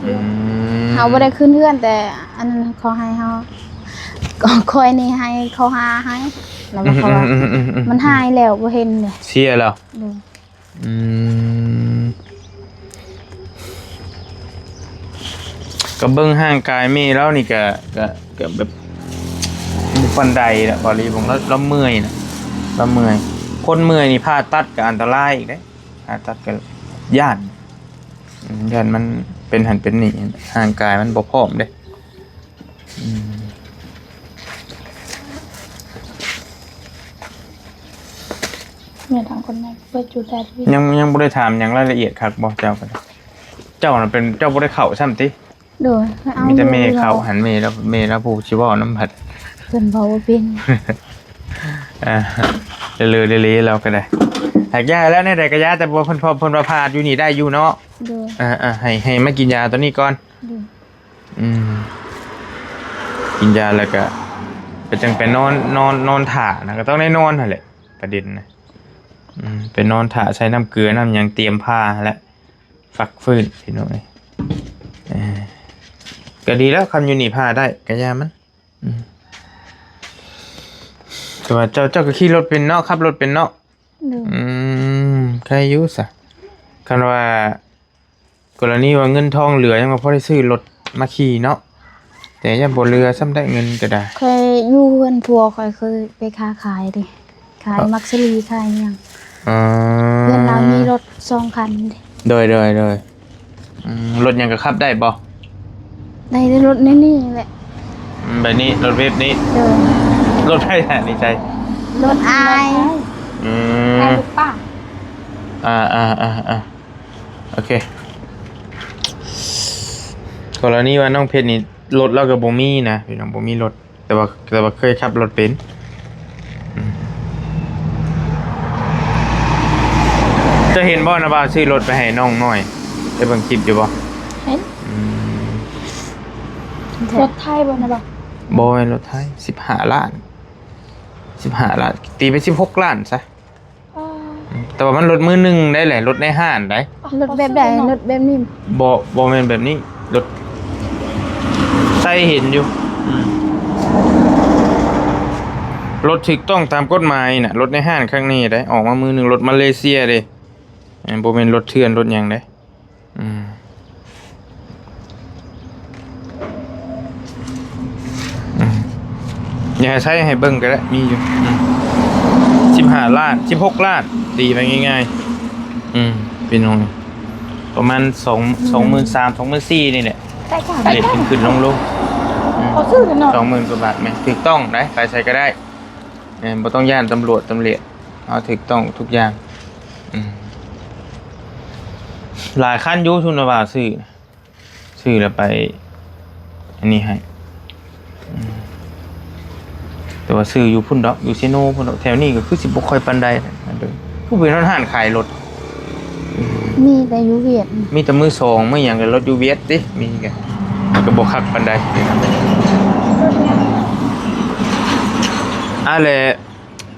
ອືມ ເຮົາບໍ່ໄດ້ຂຶ້ນເຮືອນ ແຕ່ອັນນັ້ນເຂົາໃຫ້ເຮົາ ຂ້ອຍນີ້ໃຫ້ເຂົາຫາໃຫ້ ແລ້ວວ່າເຂົາວ່າ ອືມໆໆໆໆ ມັນຫາຍແລ້ວ ບໍ່ເຫັນເລີຍ ເສຍແລ້ວ ໂດຍ ອືມ ກໍເບິ່ງຮ່າງກາຍແມ່ລາວນີ້ກະ ກະ ກະແບບບໍ່ປານໃດລະ ບາລີເບິ່ງລາວ ລາວເມື່ອຍນະ ລາວເມື່ອຍ ຄົນເມື່ອຍນີ້ຜ່າຕັດກະອັນຕະລາຍອີກເດ້ ຜ່າຕັດກະຢ້ານ ຢ້ານມັນເປັນຫັ້ນເປັນນີ້ ຮ່າງກາຍມັນບໍ່ພ້ອມເດ້. ອືມ ແມ່ທາງຄົນໃໝ່ເປີດຢູ່ແຕ່ ຍັງ ຍັງບໍ່ໄດ້ຖາມຫຍັງລາຍລະອຽດຄັກບໍ່ເຈົ້າກໍໄດ້? ເຈົ້ານະເປັນ ເຈົ້າບໍ່ໄດ້ເຂົ້າຊ້ຳຕິ? ໂດຍ ມີແຕ່ແມ່ເຂົ້າຫັ້ນ ແມ່ລາວ ແມ່ລາວຜູ້ຊິເວົ້ານຳ ພັດເພິ່ນເວົ້າບໍ່ເປັນ. ອ່າ ເລີໆ ລາວກໍໄດ້ ຫາກຢາແລ້ວ ແນວໃດກໍຢາ ແຕ່ວ່າເພິ່ນ ເພິ່ນວ່າພາຢູ່ນີ້ໄດ້ຢູ່ເນາະ. ໂດຍ ອ່າໆ ໃຫ້ ໃຫ້ມາກິນຢາຕົວນີ້ກ່ອນ. ໂດຍ ອືມ ກິນຢາແລ້ວກະ ກະຈັ່ງໄປນອນ ນອນ ນອນຖ້ານະ ກະຕ້ອງໄດ້ນອນຫັ້ນແຫຼະ ປະເດັນນະ. ອືມ ໄປນອນຖ້າໃສ່ນ້ຳເກືອນ້ຳຫຍັງ ຕຽມຜ່າຫັ້ນແຫຼະ ພັກຟື້ນພີ່ນ້ອງເອີຍ. ເອີ ກະດີແລ້ວ ຄັນຢູ່ນີ້ຜ່າໄດ້ກະຢ່າມັນ. ອືມ ແຕ່ວ່າເຈົ້າ ເຈົ້າກໍຂີ່ລົດເປັນເນາະ ຂັບລົດເປັນເນາະ. ໂດຍ ອືມ ໃຄຢູ່ຊະ ຄັນວ່າ ກໍລະນີວ່າເງິນທອງເຫຼືອ ຍັງວ່າພໍໄດ້ຊື້ລົດມາຂີ່ເນາະ ແຕ່ຍັງບໍ່ເຫຼືອຊ້ຳໄດ້ເງິນກໍໄດ້. ຂ້ອຍຢູ່ເຮືອນຜົວ ຂ້ອຍເຄີຍໄປຄ້າຂາຍເດ້ ຂາຍໝາກສາລີ ຂາຍຫຍັງ. ອໍ ເຮືອນລາວມີລົດສອງຄັນເດ້. ໂດຍ ໂດຍ ໂດຍ. ອືມ ລົດຫຍັງກໍຂັບໄດ້ບໍ່? ໄດ້ແຕ່ລົດແນວນີ້ແຫຼະ. ອືມ ແບບນີ້ ລົດເວບນີ້. ໂດຍ ລົດໃຜຫາໃນໃຈ? ລົດອ້າຍ. ອືມ ອ້າຍລູກປ້າ. ອ່າໆໆໆ ໂອເຄ ກໍລະນີວ່ານ້ອງເພັດນີ້ ລົດລາວກໍບໍ່ມີນະພີ່ນ້ອງ ບໍ່ມີລົດ ແຕ່ວ່າ ແຕ່ວ່າເຄີຍຂັບລົດເປັນ. ອືມ ເຈົ້າເຫັນບໍ່ນະ ວ່າຊື້ລົດໄປໃຫ້ນ້ອງນ້ອຍ ໄດ້ເບິ່ງຄລິບຢູ່ບໍ່? ເຫັນ. ອືມ ລົດໄຖບໍ່ນະ? ບໍ່ ບໍ່ແມ່ນລົດໄຖ ສິບຫ້າລ້ານ ສິບຫ້າລ້ານ ຕີເປັນສິບຫົກລ້ານຊະ. ອໍ ແຕ່ວ່າມັນລົດມືໜຶ່ງໄດ້ແຫຼະ ລົດໃນຮ້ານໄດ໋. ອໍ ລົດແບບໃດ? ລົດແບບນີ້ບໍ່? ບໍ່ແມ່ນແບບນີ້ ລົດໃສ່ເຫັນຢູ່. ອືມ ລົດຖືກຕ້ອງຕາມກົດໝາຍນະ ລົດໃນຮ້ານຄັກແນ່ໄດ໋ ອອກມາມືໜຶ່ງ ລົດມາເລເຊຍເດ້ ບໍ່ແມ່ນລົດເຖື່ອນລົດຫຍັງເດ້. ອືມ ອືມ ຢາກໃຊ້ໃຫ້ເບິ່ງກໍໄດ້ ມີຢູ່. ອືມ ສິບຫ້າລ້ານ ສິບຫົກລ້ານ ຕີໄປງ່າຍໆ. ອືມ ພີ່ນ້ອງ ປະມານສອງ ອືມ ສອງໝື່ນສາມ ສອງໝື່ນສີ່ນີ້ແຫຼະ ເຣດຂຶ້ນໆລົງໆ. ອືມ ເຂົາຊື້ກັນເນາະ ສອງໝື່ນກວ່າບາດ ແມ່ນ ຖືກຕ້ອງໄດ໋ ໄປໃສກໍໄດ້. ແມ່ນ ບໍ່ຕ້ອງຢ້ານຕຳຫຼວດຕຳຫຼຽດ ເຮົາຖືກຕ້ອງທຸກຢ່າງ. ອືມ ຫຼາຍຄັນຢູ່ ຊຸນນະວ່າຊື້ ຊື້ແລ້ວໄປອັນນີ້ໃຫ້. ອືມ ແຕ່ວ່າຊື້ຢູ່ພຸ້ນດອກ ຢູ່ເຊໂນພຸ້ນດອກ ແຖວນີ້ກໍຄືຊິບໍ່ຄ່ອຍປານໃດ. ຄືເປັນຮ້ານຂາຍລົດ ອືມ ມີແຕ່ຢູ່ຫວຽດ ມີແຕ່ມືສອງ ມືຫຍັງກໍລົດຢູ່ຫວຽດຕິ ມີກໍ ກໍບໍ່ຄັກປານໃດ. ອັນແຫຼະ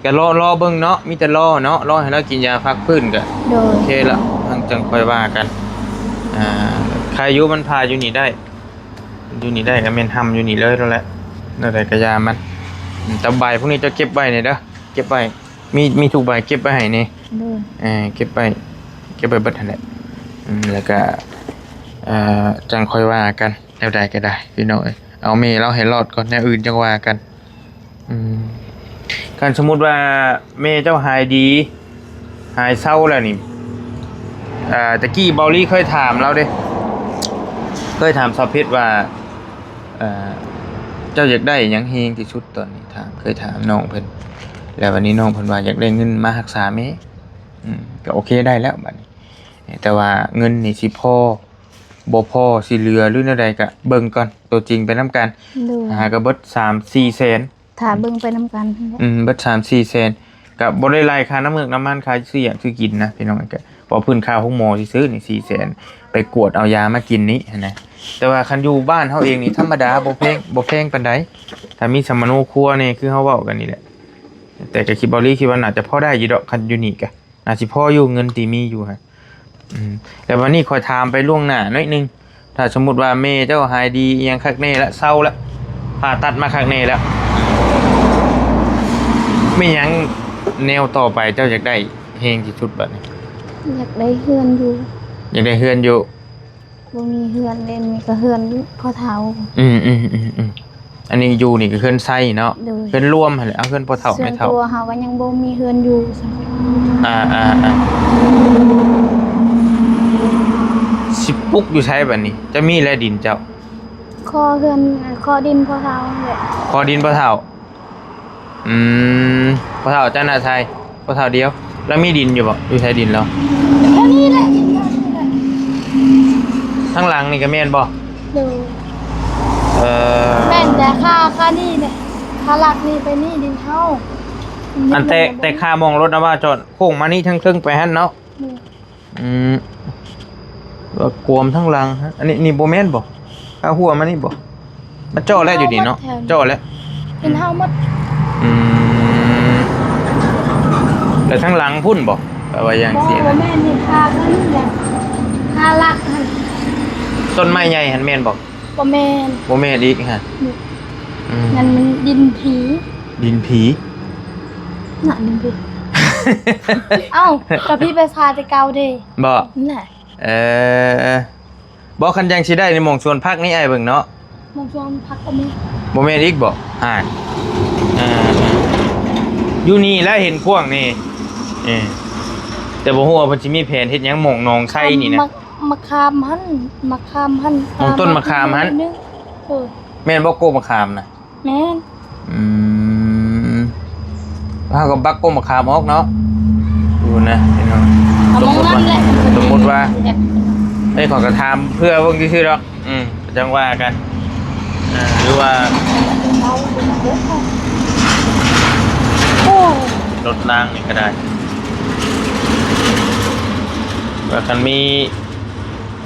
ກໍລໍ ລໍເບິ່ງເນາະ ມີແຕ່ລໍເນາະ ລໍໃຫ້ລາວກິນຢາພັກຟື້ນກໍ ໂດຍ ໂອເຄລະ ຈັ່ງ ຈັ່ງຄ່ອຍວ່າກັນ. ອ່າ ໃຄຢູ່ມັນພາຢູ່ນີ້ໄດ້ ຢູ່ນີ້ໄດ້ກໍແມ່ນຮ່ຳຢູ່ນີ້ເລີຍແລ້ວແຫຼະ ແນວໃດກໍຢ່າມັນ. ອືມ ແຕ່ໃບພວກນີ້ເຈົ້າເກັບໄວ້ນີ້ເດີ ເກັບໄວ້ ມີ ມີທຸກໃບເກັບໄວ້ໃຫ້ແດ່. ໂດຍ ເອີ ເກັບໄວ້ ເກັບໄວ້ເບິດຫັ້ນແຫຼະ. ອືມ ແລ້ວກໍ ເອີ ຈັ່ງຄ່ອຍວ່າກັນ ແນວໃດກໍໄດ້ພີ່ນ້ອງເອີຍ ເອົາແມ່ລາວໃຫ້ລອດກ່ອນ ແນວອື່ນຈັ່ງວ່າກັນ. ອືມ ຄັນສົມມຸດວ່າແມ່ເຈົ້າຫາຍດີ ຫາຍເຊົາແລ້ວນີ້ ເອີ ຕະກີ້ເບົາລີເຄີຍຖາມລາວເດ້ ເຄີຍຖາມສາວເພັດວ່າ ເອີ ເຈົ້າຢາກໄດ້ຫຍັງແຮງທີ່ສຸດ? ຕອນນີ້ຖາມ ເຄີຍຖາມນ້ອງເພິ່ນ ແລ້ວບັດນີ້ນ້ອງເພິ່ນວ່າຢາກໄດ້ເງິນມາຮັກສາແມ່. ອືມ ກໍໂອເຄໄດ້ແລ້ວບັດນີ້ ແຕ່ວ່າເງິນນີ້ຊິພໍ ບໍ່ພໍ ຊິເຫຼືອ ຫຼືແນວໃດກໍເບິ່ງກ່ອນ ໂຕຈິງໄປນຳກັນ. ໂດຍ ຫາກໍເບິດສາມສີ່ແສນ ຖ້າເບິ່ງໄປນຳກັນ. ອືມ ເບິດສາມສີ່ແສນ ກໍບໍ່ໄດ້ໄລ່ຄ່ານ້ຳເມືອກນ້ຳມັນ ຄ່າຊື້ຫຍັງຊື້ກິນນະພີ່ນ້ອງ. ກໍເວົ້າພື້ນຄ່າໂຮງໝໍຊື່ໆນີ້ສີ່ແສນ ໄປກວດເອົາຢາມາກິນນີ້ຫັ້ນນະ. ແຕ່ວ່າຄັນຢູ່ບ້ານເຮົາເອງນີ້ທຳມະດາ ບໍ່ແພງ ບໍ່ແພງປານໃດ ຖ້າມີສຳມະໂນຄົວແດ່ ຄືເຮົາເວົ້າກັນນີ້ແຫຼະ. ແຕ່ກໍຄິດ ເບົາລີຄິດວ່າໜ້າຈະພໍໄດ້ຢູ່ດອກ ຄັນຢູ່ນີ້ກະໜ້າຊິພໍຢູ່ ເງິນທີ່ມີຢູ່ຫັ້ນ. ອືມ ແລ້ວບັດນີ້ຂ້ອຍຖາມໄປລ່ວງໜ້າໜ້ອຍໜຶ່ງ ຖ້າສົມມຸດວ່າແມ່ເຈົ້າຫາຍດີອີ່ຫຍັງຄັກແນ່ລະ ເຊົາລະ ຜ່າຕັດມາຄັກແນ່ແລ້ວ ແມ່ນຫຍັງແນວຕໍ່ໄປເຈົ້າຢາກໄດ້ແຮງທີ່ສຸດບັດນີ້? ຢາກໄດ້ເຮືອນຢູ່. ຢາກໄດ້ເຮືອນຢູ່. ບໍ່ມີເຮືອນເດ້ ມີແຕ່ເຮືອນພໍ່ເຖົ້າ. ອືມໆໆໆ ອັນນີ້ຢູ່ນີ້ກໍເຮືອນໃຊ້ເນາະ. ໂດຍ ເຮືອນລວມຫັ້ນແຫຼະ ເອົາເຮືອນພໍ່ເຖົ້າແມ່ເຖົ້າ. ສ່ວນຕົວເຮົາກໍຍັງບໍ່ມີເຮືອນຢູ່ຊ້ຳ. ອ່າໆໆ ຊິປຸກຢູ່ໃສບັດນີ້? ຈະມີແລະດິນເຈົ້າ? ໂຄ ຂໍເຮືອນ ຂໍດິນພໍ່ເຖົ້າຫັ້ນແຫຼະ. ຂໍດິນພໍ່ເຖົ້າ. ອືມ ພໍ່ເຖົ້າເຈົ້ານະໄຊ ພໍ່ເຖົ້າດຽວ ລາວມີດິນຢູ່ບໍ່? ຢູ່ໃສດິນລາວ? ແຖວນີ້ແຫຼະ ດິນແຖວນີ້ແຫຼະ. ທາງຫຼັງນີ້ກໍແມ່ນບໍ່? ໂດຍ. ເອີ ແມ່ນແຕ່ຄ່າ ຄ່ານີ້ແຫຼະ ຄ່າຫຼັກນີ້ໄປນີ້ດິນເຮົາ. ອັນແຕ່ ແຕ່ຄ່າໝ່ອງລົດນະວ່າຈອດໂຄ້ງມານີ້ທາງເທິງໄປຫັ້ນເນາະ. ໂດຍ. ອືມ ວ່າກວມທາງຫຼັງ. ອັນນີ້ ນີ້ບໍ່ແມ່ນບໍ່? ເອົາຫົວມານີ້ບໍ່? ມັນເຈາະແລ້ວຢູ່ນີ້ເນາະ. ເຈາະແລ້ວ ເຫັນເຮົາໝົດ. ອືມ ແລ້ວທາງຫຼັງພຸ້ນບໍ່? ແປວ່າຢ່າງຊີ້ນະ. ບໍ່ ບໍ່ແມ່ນ ນີ້ຄ່າເງິນແຫຼະ ຄ່າຫຼັກຫັ້ນ. ຕົ້ນໄມ້ໃຫຍ່ຫັ້ນແມ່ນບໍ່? ບໍ່ແມ່ນ. ບໍ່ແມ່ນອີກຮະ. ອືມ ນັ້ນມັນດິນຜີ. ດິນຜີ? ນະ ດິນຜີ. ເອົ້າ ກໍຜີໄປຊາແຕ່ເກົ່າເດ້. ບໍ່? ນັ້ນແຫຼະ. ເອີ ບໍ່ ຄັນຈັ່ງຊິໄດ້ໃນໝ່ອງສວນຜັກນີ້ອ້າຍເບິ່ງເນາະ. ໝ່ອງສວນຜັກກໍມີ. ບໍ່ແມ່ນອີກບໍ່? ອ່າ ເອີ ຢູ່ນີ້ແຫຼະເຫັນຂວ້າງນີ້. ເອີ ແຕ່ບໍ່ຮູ້ວ່າເພິ່ນຊິມີແຜນເຮັດຫຍັງໝ່ອງໜອງໄຊນີ້ນະ. ມະ ມະຂາມຫັ້ນ ມະຂາມຫັ້ນ. ໝ່ອງຕົ້ນມະຂາມຫັ້ນ. ເອີ ແມ່ນບໍ່ ກົກມະຂາມນະ? ແມ່ນ. ອືມ ເຮົາກໍບັກກົກມະຂາມອອກເນາະ. ຢູ່ນະພີ່ນ້ອງ. ເອົາໝ່ອງນັ້ນແຫຼະ. ສົມມຸດວ່າ ເອີ ຂ້ອຍກໍຖາມເພື່ອເບິ່ງຊື່ໆດອກ. ອືມ ຈັ່ງວ່າກັນ. ເອີ ຫຼືວ່າ ໂອ້ ລົດລາງນີ້ກໍໄດ້ ວ່າຄັນມີ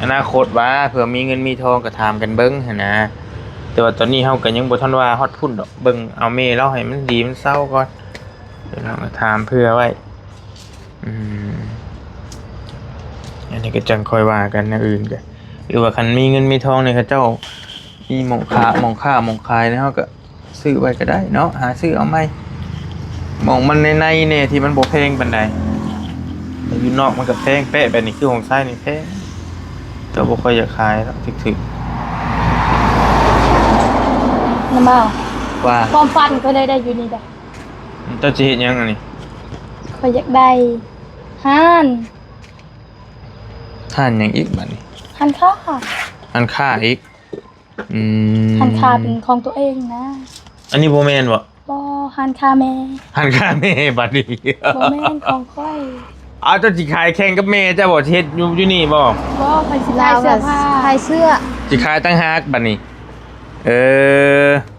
ອະນາຄົດວ່າ ເພື່ອມີເງິນມີທອງກໍຖາມກັນເບິ່ງຫັ້ນນະ. ແຕ່ວ່າຕອນນີ້ເຮົາກໍຍັງບໍ່ທັນວ່າຮອດພຸ້ນດອກ ເບິ່ງເອົາແມ່ລາວໃຫ້ມັນດີມັນເຊົາກ່ອນ. ດຽວເຮົາກໍຖາມເພື່ອໄວ້. ອືມ ອັນນີ້ກໍຈັ່ງຄ່ອຍວ່າກັນ ແນວອື່ນກໍ ຫຼືວ່າຄັນມີເງິນມີທອງນີ້ ເຂົາເຈົ້າມີໝ່ອງຄ້າ ໝ່ອງຄ້າ ໝ່ອງຂາຍນີ້ ເຮົາກໍຊື້ໄວ້ກໍໄດ້ເນາະ ຫາຊື້ເອົາໃໝ່. ໝ່ອງມັນໃນໆແດ່ ທີ່ມັນບໍ່ແພງປານໃດ. ຢູ່ນອກມັນກໍແພງແປະ ແບບນີ້ ຄືຂອງໄຊນີ້ແພງ ກໍບໍ່ຄ່ອຍຢາກຂາຍດອກ ຖືກໆ. ນ້ຳບ່າວ ວ່າ ຄວາມຝັນຂ້ອຍໄດ້ ໄດ້ຢູ່ນີ້ເດ້. ເຈົ້າຊິເຮັດຫຍັງອັນນີ້? ຂ້ອຍຢາກໄດ້ຮ້ານ. ຮ້ານຫຍັງອີກບາດນີ້? ຮ້ານຄ້າ. ຮ້ານຄ້າອີກ? ອືມ ຮ້ານຄ້າເປັນຂອງຕົວເອງນະ. ອັນນີ້ບໍ່ແມ່ນບໍ່? ບໍ່ ຮ້ານຄ້າແມ່. ຮ້ານຄ້າແມ່ບາດນີ້. ບໍ່ແມ່ນຂອງຂ້ອຍ. ເອົາ ເຈົ້າຊິຂາຍແຂ່ງກັບແມ່ເຈົ້າບໍ່? ຊິເຮັດຢູ່ ຢູ່ນີ້ບໍ່? ບໍ່ ຂ້ອຍຊິຂາຍເສື້ອຜ້າ. ຂາຍເສື້ອ. ຊິຂາຍຕ່າງຫາກບາດນີ້. ເອີ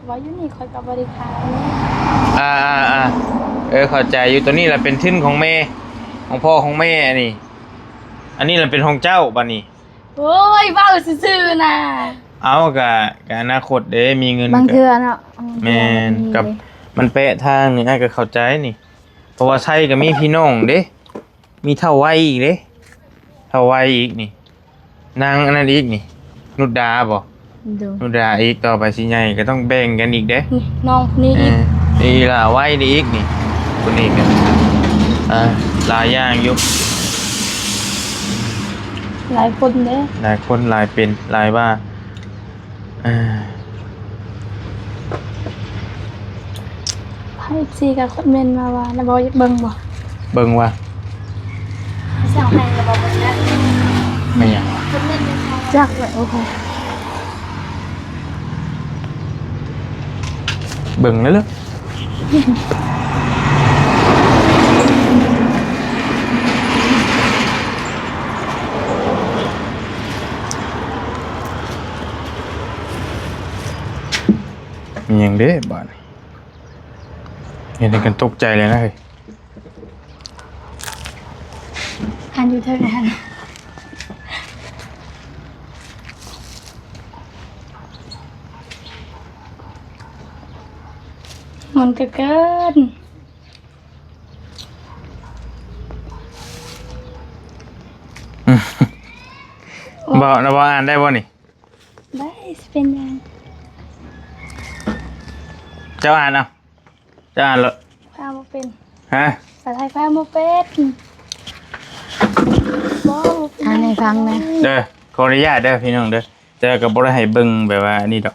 ວ່າຢູ່ນີ້ຂ້ອຍກໍບໍ່ໄດ້ຂາຍ. ອ່າໆໆ ເອີ ເຂົ້າໃຈຢູ່. ຕົວນີ້ລະເປັນທຶນຂອງແມ່ ຂອງພໍ່ຂອງແມ່ ອັນນີ້ ອັນນີ້ລະເປັນຂອງເຈົ້າບາດນີ້. ໂອ້ຍ ເວົ້າຊື່ໆນະ. ເອົາ ກະ ກະອະນາຄົດເດ້ ມີເງິນ ບາງເທື່ອເນາະ. ແມ່ນ ກັບມັນແປະທາງນີ້ ອ້າຍກໍເຂົ້າໃຈນີ້ ເພາະວ່າໄຊກໍມີພີ່ນ້ອງເດ້. ມີທ້າວໄວອີກເດ້ ທ້າວໄວອີກນີ້ ນາງອັນນັ້ນອີກນີ້ ນຸດດາບໍ່? ໂດຍ ນຸດດາອີກ. ຕໍ່ໄປຊິໃຫຍ່ກໍຕ້ອງແບ່ງກັນອີກເດ້ ນີ້ນ້ອງຄົນນີ້ອີກ. ເອີ ອີຫຼ້າໄວນີ້ອີກນີ້ ຄົນນີ້ກໍ ອ່າ ຫຼາຍຢ່າງຢູ່ ຫຼາຍຄົນເດ້ ຫຼາຍຄົນ ຫຼາຍເປັນ ຫຼາຍວ່າ. ອ່າ ເອັຟຊີກໍຄອມເມັນມາວ່າ ນະບໍ່ ຢາກເບິ່ງບໍ່? ເບິ່ງວ່າ ເຈົ້າໃຫ້ລະບໍ່ເບິ່ງນະ? ແມ່ນຫຍັງວະ? ຄອມເມັນ ຈັກແຫຼະ. ໂອ້ໂຫ ເບິ່ງແລ້ວເລີ. ມີຫຍັງເດ້ບາດນີ້ ເຮັດໃຫ້ກັນຕົກໃຈເລີຍນະເຮີ້ຍ. ອັນຢູ່ເທິງຫັ້ນ ມັນກໍເກີນ. ເວົ້າ ລະເວົ້າອ່ານໄດ້ບໍ່ນີ້? ໄດ້ ຊິເປັນຫຍັງ? ເຈົ້າອ່ານເອົາ ເຈົ້າອ່ານໂລດ. ອ່ານບໍ່ເປັນ. ຮະ? ພາສາໄທຂ້ອຍອ່ານບໍ່ເປັນ. ບໍ່ ບໍ່ເປັນ. ອ່ານໃຫ້ຟັງແດ່. ເດີ ຂໍອະນຸຍາດເດີພີ່ນ້ອງເດີ ແຕ່ກໍບໍ່ໄດ້ໃຫ້ເບິ່ງແບບວ່າອັນນີ້ດອກ.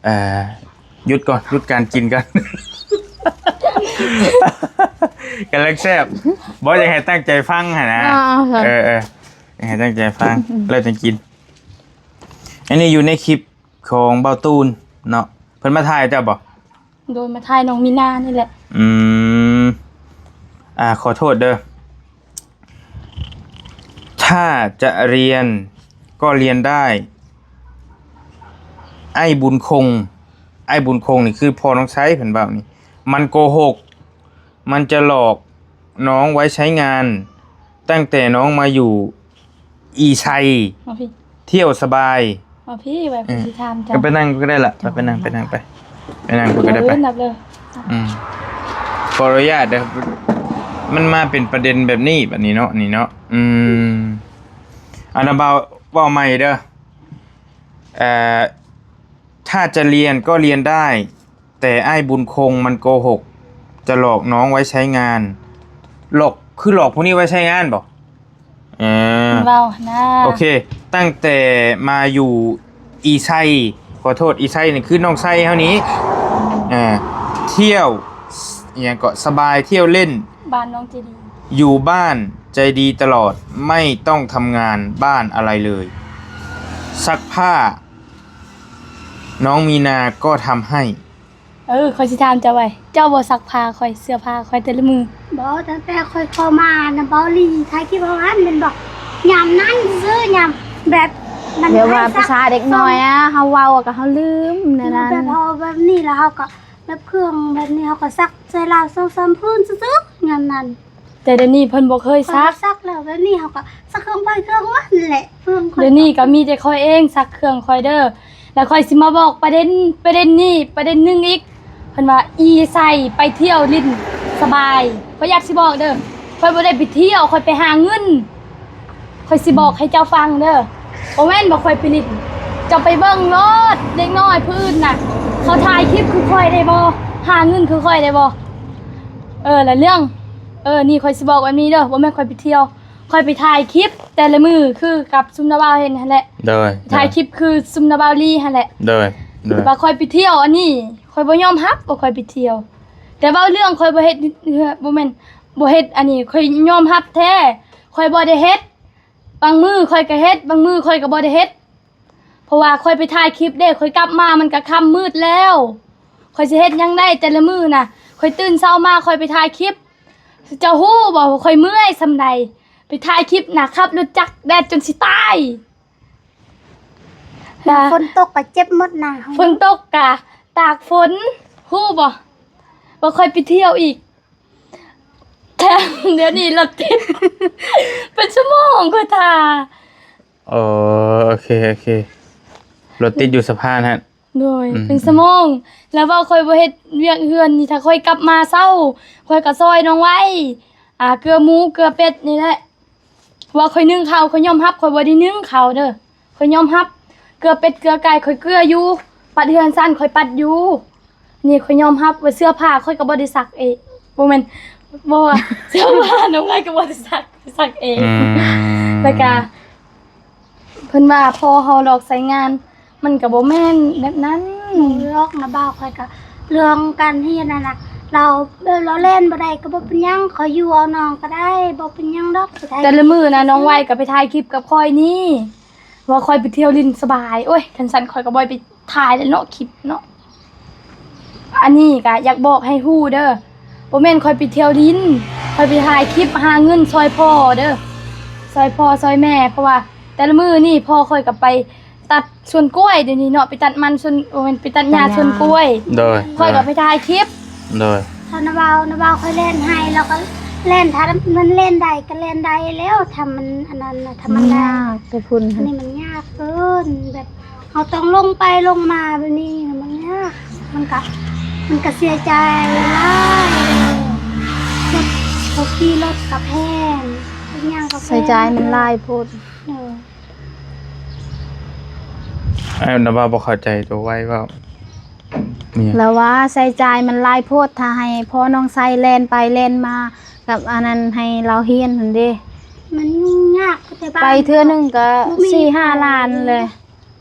ເອີ ຢຸດກ່ອນ ຢຸດການກິນກ່ອນ ກຳລັງແຊບ. ບໍ່ ຢາກໃຫ້ຕັ້ງໃຈຟັງຫັ້ນນະ. ເອີ ເອີ ຢາກໃຫ້ຕັ້ງໃຈຟັງ ແລ້ວຈັ່ງກິນ. ອັນນີ້ຢູ່ໃນຄລິບ ຂອງເບົາຕູນເນາະ ເພິ່ນມາຖ່າຍເຈົ້າບໍ່? ໂດຍ ມາຖ່າຍນ້ອງມີນານີ້ແຫຼະ. ອືມ ອ່າ ຂໍໂທດເດີ. ຖ້າຈະຮຽນກໍຮຽນໄດ້ ອ້າຍບຸນຄົງ ອ້າຍບຸນຄົງນີ້ຄືພໍ່ນ້ອງໄຊເພິ່ນເວົ້ານີ້ ມັນໂກຫົກ ມັນຈະຫຼອກນ້ອງໄວ້ໃຊ້ງານ ຕັ້ງແຕ່ນ້ອງມາຢູ່ອີໄຊ ເອົາພີ້ ທ່ຽວສະບາຍ ເອົາພີ້ ໄວ້ ເອີ ຊິຖາມເຈົ້າ ກໍໄປນັ່ງກໍໄດ້ລະ ໄປ ໄປນັ່ງ ໄປນັ່ງ ໄປ ໄປນັ່ງກໍໄດ້ ໄປ ນັ່ງເລີຍ. ອືມ ຂໍອະນຸຍາດເດີ ມັນມາເປັນປະເດັນແບບນີ້ ບັດນີ້ເນາະ ນີ້ເນາະ ອືມ ອັນນະ ເວົ້າ ເວົ້າໃໝ່ເດີ ເອີ ຖ້າຈະຮຽນກໍຮຽນໄດ້ ແຕ່ອ້າຍບຸນຄົງມັນໂກຫົກ ຈະຫຼອກນ້ອງໄວ້ໃຊ້ງານ ຫຼອກ ຄືຫຼອກພວກນີ້ໄວ້ໃຊ້ງານບໍ? ເອີ ເວົ້ານະ ໂອເຄ ຕັ້ງແຕ່ມາຢູ່ອີໄຊ ຂໍໂທດ ອີໄຊນີ້ຄືນ້ອງໄຊເຮົານີ້ ເອີ ທ່ຽວ ອີຫຍັງເກາະ ສະບາຍ ທ່ຽວຫຼິ້ນ ບ້ານນ້ອງໃຈດີ ຢູ່ບ້ານໃຈດີຕະຫຼອດ ໄມ່ຕ້ອງທຳງານບ້ານອະໄລເລີຍ ຊັກຜ້າ ນ້ອງມີນາກໍທຳໃຫ້. ເອີ ຂ້ອຍຊິຖາມເຈົ້າໄວ້ ເຈົ້າບໍ່ຊັກຜ້າຂ້ອຍ ເສື້ອຜ້າຂ້ອຍແຕ່ລະມື້? ບໍ່ ຕັ້ງແຕ່ຂ້ອຍເຂົ້າມານຳເບົາລີ ຖ່າຍຄລິບເຮົາຫັ້ນແມ່ນບໍ່? ຍາມນັ້ນຊື່ ຍາມແບບ ມັນ ແບບວ່າພາສາເດັກນ້ອຍອະ ເຮົາເວົ້າກໍເຮົາລືມແນວນັ້ນ ແບບເຮົາແບບນີ້ ແລ້ວເຮົາກໍແບບເຄື່ອງແບບນີ້ ເຮົາກໍຊັກໃສ່ລາວສອງສາມພື້ນຊື່ໆ ຍາມນັ້ນ. ແຕ່ດຽວນີ້ເພິ່ນບໍ່ເຄີຍຊັກ ເພິ່ນບໍ່ຊັກແລ້ວ ແບບນີ້ເຮົາກໍຊັກເຄື່ອງໃຜເຄື່ອງມັນແຫຼະ ເຄື່ອງຂ້ອຍ ດຽວນີ້ກໍມີແຕ່ຂ້ອຍເອງຊັກເຄື່ອງຂ້ອຍເດີ. ແລ້ວຂ້ອຍຊິມາບອກປະເດັນ ປະເດັນນີ້ ປະເດັນໜຶ່ງອີກ ເພິ່ນວ່າອີໄຊໄປທ່ຽວຫຼິ້ນສະບາຍ ຂ້ອຍຢາກຊິບອກເດີ ຂ້ອຍບໍ່ໄດ້ໄປທ່ຽວ ຂ້ອຍໄປຫາເງິນ. ຂ້ອຍຊິບອກໃຫ້ເຈົ້າຟັງເດີ ບໍ່ແມ່ນວ່າຂ້ອຍໄປຫຼິ້ນ ເຈົ້າໄປເບິ່ງໂລດ ເດັກນ້ອຍຜູ້ອື່ນນະ ເຂົາຖ່າຍຄລິບຄືຂ້ອຍໄດ້ບໍ່? ຫາເງິນຄືຂ້ອຍໄດ້ບໍ່? ເອີ ລະເລື່ອງ ເອີ ນີ້ຂ້ອຍຊິບອກແບບນີ້ເດີ ບໍ່ແມ່ນຂ້ອຍໄປທ່ຽວ ຂ້ອຍໄປຖ່າຍຄລິບແຕ່ລະມື້ຄືກັບຊຸມນ້າບ່າວເຫັນຫັ້ນແຫຼະ ໂດຍ ຖ່າຍຄລິບຄືຊຸມນ້າບ່າວລີຫັ້ນແຫຼະ ໂດຍ ໂດຍ ວ່າຂ້ອຍໄປທ່ຽວ ອັນນີ້ຂ້ອຍບໍ່ຍອມຮັບວ່າຂ້ອຍໄປທ່ຽວ ແຕ່ເວົ້າເລື່ອງຂ້ອຍບໍ່ເຮັດ ບໍ່ແມ່ນ ບໍ່ເຮັດ ອັນນີ້ຂ້ອຍຍອມຮັບແທ້ ຂ້ອຍບໍ່ໄດ້ເຮັດ ບາງມື້ຂ້ອຍກໍເຮັດ ບາງມື້ຂ້ອຍກໍບໍ່ໄດ້ເຮັດ ເພາະວ່າຂ້ອຍໄປຖ່າຍຄລິບເດ້ ຂ້ອຍກັບມາມັນກໍຄ່ຳມືດແລ້ວ ຂ້ອຍຊິເຮັດຫຍັງໄດ້ແຕ່ລະມື້ນະ ຂ້ອຍຕື່ນເຊົ້າມາຂ້ອຍໄປຖ່າຍຄລິບ ເຈົ້າຮູ້ບໍ່ວ່າຂ້ອຍເມື່ອຍສ່ຳໃດ? ໄປຖ່າຍຄລິບນະ ຂັບລົດຈັກແດດຈົນຊິຕາຍ ຝົນຕົກກໍເຈັບໝົດນະ ຝົນຕົກກະຕາກຝົນ ຮູ້ບໍ່ວ່າຂ້ອຍໄປທ່ຽວອີກ ແຖມດຽວນີ້ລົດຕິດ ເປັນຊົ່ວໂມງຂ້ອຍຖ້າ. ໂອ ໂອເຄ ໂອເຄ ລົດຕິດຢູ່ສະພານຫັ້ນ ໂດຍ ອືມ ເປັນຊົ່ວໂມງ ແລ້ວວ່າຂ້ອຍບໍ່ເຮັດວຽກເຮືອນນີ້ ຖ້າຂ້ອຍກັບມາເຊົ້າ ຂ້ອຍກໍຊ່ອຍນ້ອງໄວ້ ອ່າ ເກືອໝູເກືອເປັດນີ້ແຫຼະ ວ່າຂ້ອຍໜຶ້ງເຂົ້າ ຂ້ອຍຍອມຮັບ ຂ້ອຍບໍ່ໄດ້ໜຶ້ງເຂົ້າເດີ ຂ້ອຍຍອມຮັບ ເກືອເປັດເກືອໄກ່ຂ້ອຍເກືອຢູ່ ປັດເຮືອນຊັ້ນຂ້ອຍປັດຢູ່ ນີ້ຂ້ອຍຍອມຮັບວ່າເສື້ອຜ້າຂ້ອຍກໍບໍ່ໄດ້ຊັກເອງ ບໍ່ແມ່ນ ບໍ່ວ່າເສື້ອຜ້ານ້ອງໄວ້ກໍບໍ່ໄດ້ຊັກ ໄດ້ຊັກເອງ ອືມ ແລ້ວກະເພິ່ນວ່າພໍ່ເຮົາຫຼອກໃຊ້ງານ ມັນກໍບໍ່ແມ່ນແບບນັ້ນ ບໍ່ຫຼອກນະບ່າວ ຂ້ອຍກໍເລື່ອງການຮຽນຫັ້ນນະ ລາວ ແບບລາວແລ່ນບໍ່ໄດ້ກໍບໍ່ເປັນຫຍັງ ຂ້ອຍຢູ່ເອົານ້ອງກໍໄດ້ ບໍ່ເປັນຫຍັງດອກ ແຕ່ລະມື້ນະ ນ້ອງໄວ້ກໍໄປຖ່າຍຄລິບກັບຂ້ອຍນີ້ ວ່າຂ້ອຍໄປທ່ຽວຫຼິ້ນສະບາຍ ໂອ້ຍ ຄັນຊັ້ນຂ້ອຍກໍບໍ່ໄປຖ່າຍແລ້ວເນາະ ຄລິບເນາະ ອັນນີ້ກໍຢາກບອກໃຫ້ຮູ້ເດີ ບໍ່ແມ່ນຂ້ອຍໄປທ່ຽວຫຼິ້ນ ຂ້ອຍໄປຖ່າຍຄລິບຫາເງິນຊ່ອຍພໍ່ເດີ ຊ່ອຍພໍ່ຊ່ອຍແມ່ ເພາະວ່າແຕ່ລະມື້ນີ້ພໍ່ຂ້ອຍກໍໄປຕັດສວນກ້ວຍ ດຽວນີ້ເນາະ ໄປຕັດມັນສວນ ບໍ່ແມ່ນ ໄປຕັດຫຍ້າສວນກ້ວຍ ໂດຍ ຂ້ອຍກໍໄປຖ່າຍຄລິບ ໂດຍ ຖ້ານະບ່າວ ນະບ່າວຂ້ອຍແລ່ນໃຫ້ ແລ້ວກໍແລ່ນ ຖ້າມັນແລ່ນໄດ້ກໍແລ່ນໄດ້ແລ້ວ ຖ້າມັນອັນນັ້ນນະ ຖ້າມັນໄດ້ ມັນຍາກແຕ່ພຸ້ນ ອັນນີ້ມັນຍາກເກີນ ແບບເຮົາຕ້ອງລົງໄປລົງມາແບບນີ້ນະ ມັນຍາກ ມັນກະ ມັນກະເສຍໃຈຫຼາຍ ລົດ ເຂົາຂີ່ລົດກະແພງ ເຮັດຫຍັງກະແພງ ໃຊ້ຈ່າຍມັນຫຼາຍໂພດ ເອີ ອ້າຍນະບ່າວບໍ່ເຂົ້າໃຈໂຕໄວເວົ້າ ລາວວ່າໃຊ້ຈ່າຍມັນຫຼາຍໂພດ ຖ້າໃຫ້ພໍ່ນ້ອງໄຊແລ່ນໄປແລ່ນມາກັບອັນນັ້ນ ໃຫ້ລາວຮຽນຫັ້ນເດ້ ມັນຫຍຸ້ງຍາກ ແຕ່ບ້ານ ໄປເທື່ອໜຶ່ງກໍ ບໍ່ມີ ສີ່ຫ້າລ້ານແຫຼະ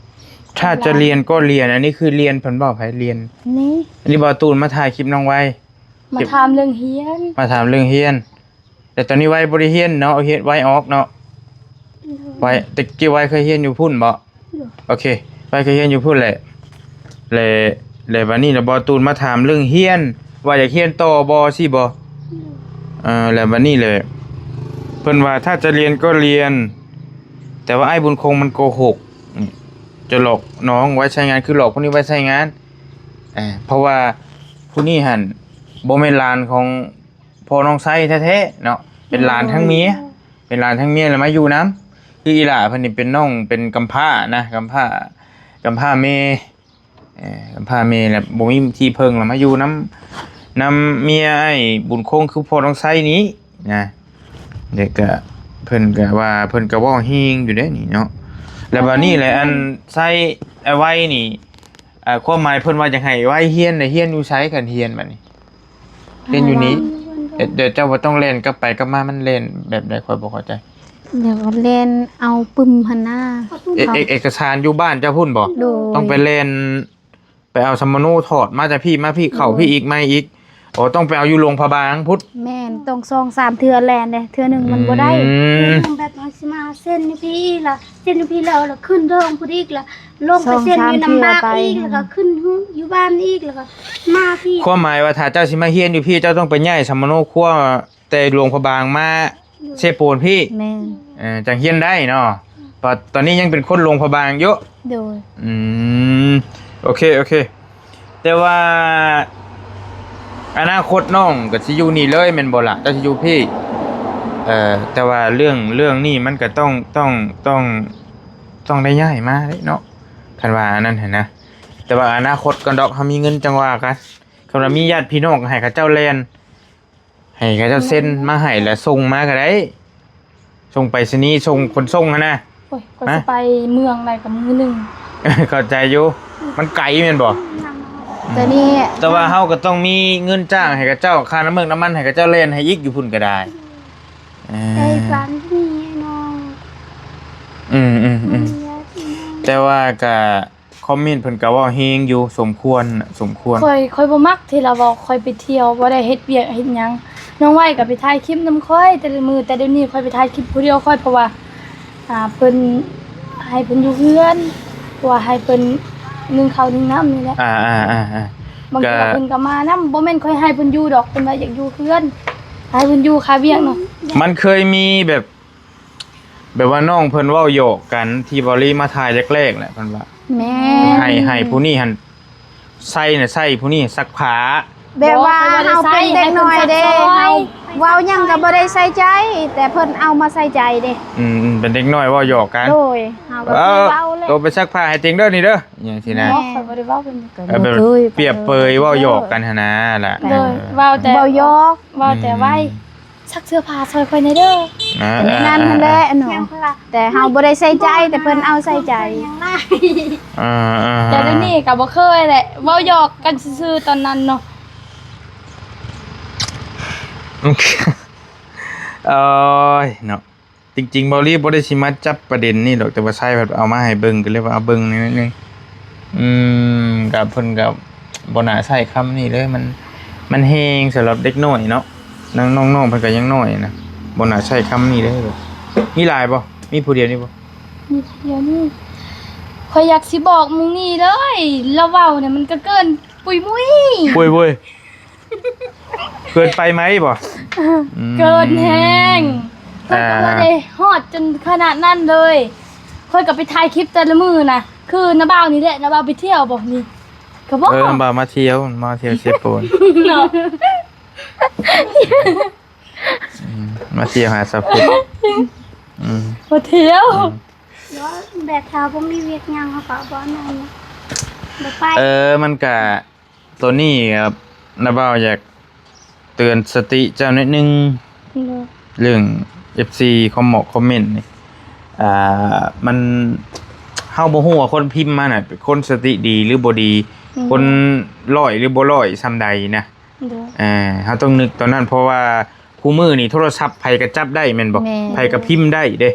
ຖ້າຈະຮຽນກໍຮຽນ ອັນນີ້ຄືຮຽນ ເພິ່ນເວົ້າໃຜຮຽນ ນີ້ ອັນນີ້ບ່າວຕູນມາຖ່າຍຄລິບນ້ອງໄວ ມາຖາມເລື່ອງຮຽນ ມາຖາມເລື່ອງຮຽນ ແຕ່ຕອນນີ້ໄວບໍ່ໄດ້ຮຽນເນາະ ເອົາຮຽນໄວອອກເນາະ ໂດຍ ໄວ ແຕ່ກີ້ໄວເຄີຍຮຽນຢູ່ພຸ້ນບໍ່? ໂດຍ ໂອເຄ ໄວເຄີຍຮຽນຢູ່ພຸ້ນແຫຼະ ແລະ ແລະບາດນີ້ລະບໍ່ຕູນມາຖາມເລື່ອງຮຽນ ວ່າຢາກຮຽນຕໍ່ບໍ່ ຊີ້ບໍ່? ເອີ ແລະບາດນີ້ແຫຼະ ເພິ່ນວ່າຖ້າຈະລຽນກໍລຽນ ແຕ່ວ່າອ້າຍບຸນຄົງມັນໂກຫົກ ຈະຫຼອກນ້ອງໄວ້ໃຊ້ງານ ຄືຫຼອກຜູ້ນີ້ໄວ້ໃຊ້ງານ ເອີ ເພາະວ່າຜູ້ນີ້ຫັ້ນບໍ່ແມ່ນຫຼານຂອງພໍ່ນ້ອງໄຊແທ້ໆເນາະ ເປັນຫຼານທາງເມຍ ເປັນຫຼານທາງເມຍ ແລ້ວມາຢູ່ນຳ ຄືອີຫຼ້າເພິ່ນນີ້ເປັນນ້ອງ ເປັນກຳພ້ານະ ກຳພ້າ ກຳພ້າແມ່ ເອີ ພາແມ່ແຫຼະ ບໍ່ມີທີ່ເພິ່ງ ລະມາຢູ່ນຳ ນຳເມຍອ້າຍບຸນຄົງ ຄືພໍ່ນ້ອງໄຊນີ້ນະ ແລ້ວກະເພິ່ນກະວ່າ ເພິ່ນກະເວົ້າແຮງຢູ່ເດ້ນີ້ເນາະ ແລ້ວບາດນີ້ແຫຼະ ອັນໄຊ ໄອ້ໄວນີ້ ອ່າ ຄວາມໝາຍເພິ່ນວ່າຢາກໃຫ້ໄວຮຽນນະ ຮຽນຢູ່ໃສ ຄັນຮຽນບາດນີ້? ຮຽນຢູ່ນີ້ ເອີ ດຽວເຈົ້າບໍ່ຕ້ອງແລ່ນກັບໄປກັບມາ ມັນແລ່ນແບບໃດ ຂ້ອຍບໍ່ເຂົ້າໃຈ. ດຽວກໍແລ່ນເອົາປຶ້ມຫັ້ນນາ ເອກ ເອກ ເອກສານຢູ່ບ້ານເຈົ້າພຸ້ນບໍ່? ໂດຍ ຕ້ອງໄປແລ່ນ ໄປເອົາສຳມະໂນຖອດມາຈາກພີ້ ມາພີ້ ເຂົ້າພີ້ອີກ ໃໝ່ອີກ ອໍ ຕ້ອງໄປເອົາຢູ່ຫຼວງພະບາງພຸ້ນ. ແມ່ນ ຕ້ອງສອງສາມເທື່ອແລ່ນເດ້ ເທື່ອໜຶ່ງມັນບໍ່ໄດ້ ອືມ ແບບເຮົາຊິມາເຊັນຢູ່ພີ້ລະ ເຊັນຢູ່ພີ້ແລ້ວ ລະຂຶ້ນດອງພຸ້ນອີກ ລະລົງໄປເຊັນຢູ່ນ້ຳບາກອີກ ລະກໍຂຶ້ນຢູ່ບ້ານອີກ ລະກໍມາພີ້. ຄວາມໝາຍວ່າ ຖ້າເຈົ້າຊິມາຮຽນຢູ່ພີ້ ເຈົ້າຕ້ອງໄປຍ້າຍສຳມະໂນຄົວແຕ່ຫຼວງພະບາງມາເຊໂປນພີ້ ແມ່ນ ເອີ ຈັ່ງຮຽນໄດ້ເນາະ ເພາະຕອນນີ້ຍັງເປັນຄົນຫຼວງພະບາງຢູ່. ໂດຍ ອືມ ໂອເຄ ໂອເຄ ແຕ່ວ່າອະນາຄົດນ້ອງກໍຊິຢູ່ນີ້ເລີຍແມ່ນບໍ່ລະ? ເຈົ້າຊິຢູ່ພີ້ ເອີ ແຕ່ວ່າເລື່ອງ ເລື່ອງນີ້ມັນກໍຕ້ອງ ຕ້ອງ ຕ້ອງ ຕ້ອງໄດ້ຍ້າຍມາເດ້ເນາະ ຄັນວ່າອັນນັ້ນຫັ້ນນະ ແຕ່ວ່າອະນາຄົດກ່ອນດອກ ເຮົາມີເງິນຈັ່ງວ່າກັນ ຄັນວ່າມີຍາດພີ່ນ້ອງກໍໃຫ້ເຂົາເຈົ້າແລ່ນ ໃຫ້ເຂົາເຈົ້າເຊັນມາໃຫ້ ແລ້ວສົ່ງມາກໍໄດ້ ສົ່ງໄປສະນີ ສົ່ງຂົນສົ່ງຫັ້ນນະ. ໂອ້ຍ ກໍຊິໄປເມືອງໃດກໍມື້ໜຶ່ງ ເຂົ້າໃຈຢູ່ ມັນໄກແມ່ນບໍ່? ແຕ່ນີ້ ແຕ່ວ່າເຮົາກໍຕ້ອງມີເງິນຈ້າງໃຫ້ເຂົາເຈົ້າ ຄ່ານ້ຳເມືອກນ້ຳມັນໃຫ້ເຂົາເຈົ້າແລ່ນໃຫ້ອີກ ຢູ່ພຸ້ນກໍໄດ້ ເອີ ໄກປານນີ້ນ້ອງ ອືມໆໆ ແຕ່ວ່າກໍ ຄອມເມັນເພິ່ນກໍເວົ້າແຮງຢູ່ ສົມຄວນ ສົມຄວນ. ຂ້ອຍ ຂ້ອຍບໍ່ມັກທີ່ລາວເວົ້າ ຂ້ອຍໄປທ່ຽວ ບໍ່ໄດ້ເຮັດວຽກເຮັດຫຍັງ. ນ້ອງໄວກໍໄປຖ່າຍຄລິບນຳຂ້ອຍແຕ່ລະມື້ ແຕ່ດຽວນີ້ຂ້ອຍໄປຖ່າຍຄລິບຜູ້ດຽວຂ້ອຍ ເພາະວ່າ ອ່າ ເພິ່ນໃຫ້ເພິ່ນຢູ່ເຮືອນ ເພາະວ່າໃຫ້ເພິ່ນໜຶ້ງເຂົ້າໜຶ້ງນ້ຳນີ້ແຫຼະ. ອ່າໆໆໆ ບາງເທື່ອເພິ່ນກໍມານຳ ບໍ່ແມ່ນຂ້ອຍໃຫ້ເພິ່ນຢູ່ດອກ ເພິ່ນວ່າຢາກຢູ່ເຮືອນ ໃຫ້ເພິ່ນຢູ່ຄາວຽກເນາະ. ມັນເຄີຍມີແບບ ແບບວ່ານ້ອງເພິ່ນເວົ້າຫຍອກກັນ ທີ່ເບົາລີມາຖ່າຍແລກໆແຫຼະ ເພິ່ນວ່າ ແມ່ນ ໃຫ້ ໃຫ້ຜູ້ນີ້ຫັ້ນໃສ່ນະ ໃສ່ຜູ້ນີ້ຊັກຜ້າ ແບບວ່າເຮົາເປັນເດັກນ້ອຍເດ້ ເຮົາເວົ້າຫຍັງກໍບໍ່ໄດ້ໃສ່ໃຈ ແຕ່ເພິ່ນເອົາມາໃສ່ໃຈເດ້. ອືມ ເປັນເດັກນ້ອຍເວົ້າຫຍອກກັນ ໂດຍ ເຮົາກໍເວົ້າແຫຼະ ໂຕໄປຊັກຜ້າໃຫ້ເຕັງເດີນີ້ເດີ ຫຍັງຊີ້ນະ. ຂ້ອຍບໍ່ໄດ້ເວົ້າເປັນ ກໍບໍ່ເຄີຍ ປຽບເປີຍເວົ້າຫຍອກກັນຫັ້ນນະລະ ໂດຍ ເວົ້າແຕ່ ເວົ້າຫຍອກ ເວົ້າແຕ່ໄວ ອືມ ຊັກເສື້ອຜ້າຊ່ອຍຂ້ອຍແດ່ເດີ ແນວນັ້ນຫັ້ນແຫຼະເນາະ ແຕ່ເຮົາບໍ່ໄດ້ໃສ່ໃຈ ແຕ່ເພິ່ນເອົາໃສ່ໃຈ. ອ່າໆ ແຕ່ດຽວນີ້ກໍບໍ່ເຄີຍແຫຼະ ເວົ້າຫຍອກກັນຊື່ໆຕອນນັ້ນເນາະ. ໂອ້ຍເນາະ ຈິງໆ ເບົາລີບໍ່ໄດ້ຊິມາຈັບປະເດັນນີ້ດອກ ແຕ່ວ່າຊາຍເພິ່ນເອົາມາໃຫ້ເບິ່ງ ກໍເລີຍວ່າເອົາເບິ່ງໜ້ອຍໜຶ່ງ. ອືມ ກໍເພິ່ນກໍບໍ່ໜ້າໃຊ້ຄຳນີ້ເລີຍ ມັນ ມັນແຮງສຳລັບເດັກນ້ອຍເນາະ ນາງນ້ອງໆເພິ່ນກໍຍັງນ້ອຍນະ ບໍ່ໜ້າໃຊ້ຄຳນີ້ເລີຍ. ມີຫຼາຍບໍ່? ມີຜູ້ດຽວນີ້ບໍ່? ມີຜູ້ດຽວນີ້. ຂ້ອຍຢາກຊິບອກໝູ່ນີ້ເລີຍ ລາວເວົ້ານີ້ມັນກໍເກີນປຸຍມຸ້ຍ ປຸຍມຸ້ຍ. ເກີນໄປໄໝບໍ່? ອືມ ເກີນແຮງ ຂ້ອຍກໍບໍ່ໄດ້ຮອດຈົນຂະໜາດນັ້ນເລີຍ. ຂ້ອຍກໍໄປຖ່າຍຄລິບແຕ່ລະມື້ນະ ຄືນ້າບ່າວນີ້ແຫຼະ ນ້າບ່າວໄປທ່ຽວບໍ່ນີ້ ກໍບອກ ເອີ ນ້າບ່າວມາທ່ຽວ ມາທ່ຽວເຊໂປນເນາະ. ອືມ ມາທ່ຽວຫາສາວພຸດ ອືມ ມາທ່ຽວ ອືມ ແບບຖ້າບໍ່ມີວຽກຫຍັງເຮົາກໍບໍ່ນັ້ນ ບໍ່ໄປ. ເອີ ມັນກະ ໂຕນີ້ກໍນ້າບ່າວຢາກເຕືອນສະຕິເຈົ້າໜ້ອຍໜຶ່ງ ໂດຍ ເລື່ອງເອັຟຊີຄອມເມັນຄອມເມັນນີ້ ອ່າ ມັນ ເຮົາບໍ່ຮູ້ວ່າຄົນພິມມານະເປັນຄົນສະຕິດີ ຫຼື ບໍ່ດີ ອືມ ຄົນຮ້ອຍ ຫຼື ບໍ່ຮ້ອຍສ່ຳໃດນະ ໂດຍ ເອີ ເຮົາຕ້ອງນຶກຕອນນັ້ນ ເພາະວ່າ ຄູ່ມື້ນີ້ໂທລະສັບໃຜກໍຈັບໄດ້ແມ່ນບໍ່? ແມ່ນ ໃຜກໍພິມໄດ້ເດ້.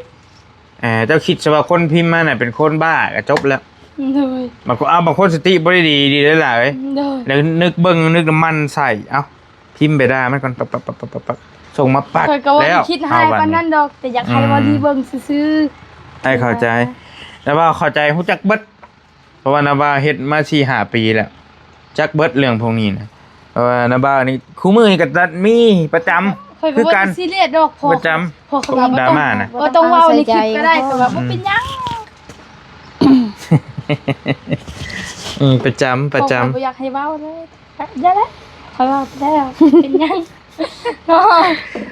ເອີ ເຈົ້າຄິດຊະວ່າຄົນພິມມານະເປັນຄົນບ້າກໍຈົບແລ້ວ. ໂດຍ ບາງຄົນ ເອົາ ບາງຄົນສະຕິບໍ່ໄດ້ດີ ດີຫຼາຍໆ ໂດຍ ແລ້ວນຶກເບິ່ງ ນຶກນ້ຳມັນໃສ່ ເອົ້າ ພິມໄປດ່າມັນກ່ອນ ປັກໆໆໆ ສົ່ງມາປັກ. ຂ້ອຍກໍບໍ່ໄດ້ຄິດຮ້າຍປານນັ້ນດອກ ແຕ່ຢາກໃຫ້ ອືມ ເວົ້າດີເບິ່ງຊື່ໆ. ໃຫ້ເຂົ້າໃຈ ແຕ່ວ່າເຂົ້າໃຈ ຮູ້ຈັກເບິດ. ະວ່ານ້າບ່າວເຮັດມາສີ່ຫ້າປີແລ້ວ ຈັກເບິດເລື່ອງພວກນີ້ນະ. ເພາະວ່ານ້າບ່າວນີ້ຄູ່ມື້ນີ້ກໍຕັດມີປະຈຳ ຂ້ອຍກໍ ຄື ບໍ່ ກັນ ໄດ້ຊີຣຽສດອກ ເພາະ ປະຈຳ ເພາະເຂົາວ່າ ດຣາມ່ານະ ບໍ່ຕ້ອງເວົ້າໃນຄລິບກໍໄດ້ ເຂົາວ່າບໍ່ເປັນຫຍັງ. ອືມ ປະຈຳ ປະຈຳ ເພາະຂ້ອຍບໍ່ຢາກໃຫ້ເວົ້າເລີຍ ຢ່າເລີຍ ຂ້ອຍເວົ້າໄປແລ້ວ ເປັນຫຍັງ ເນາະ.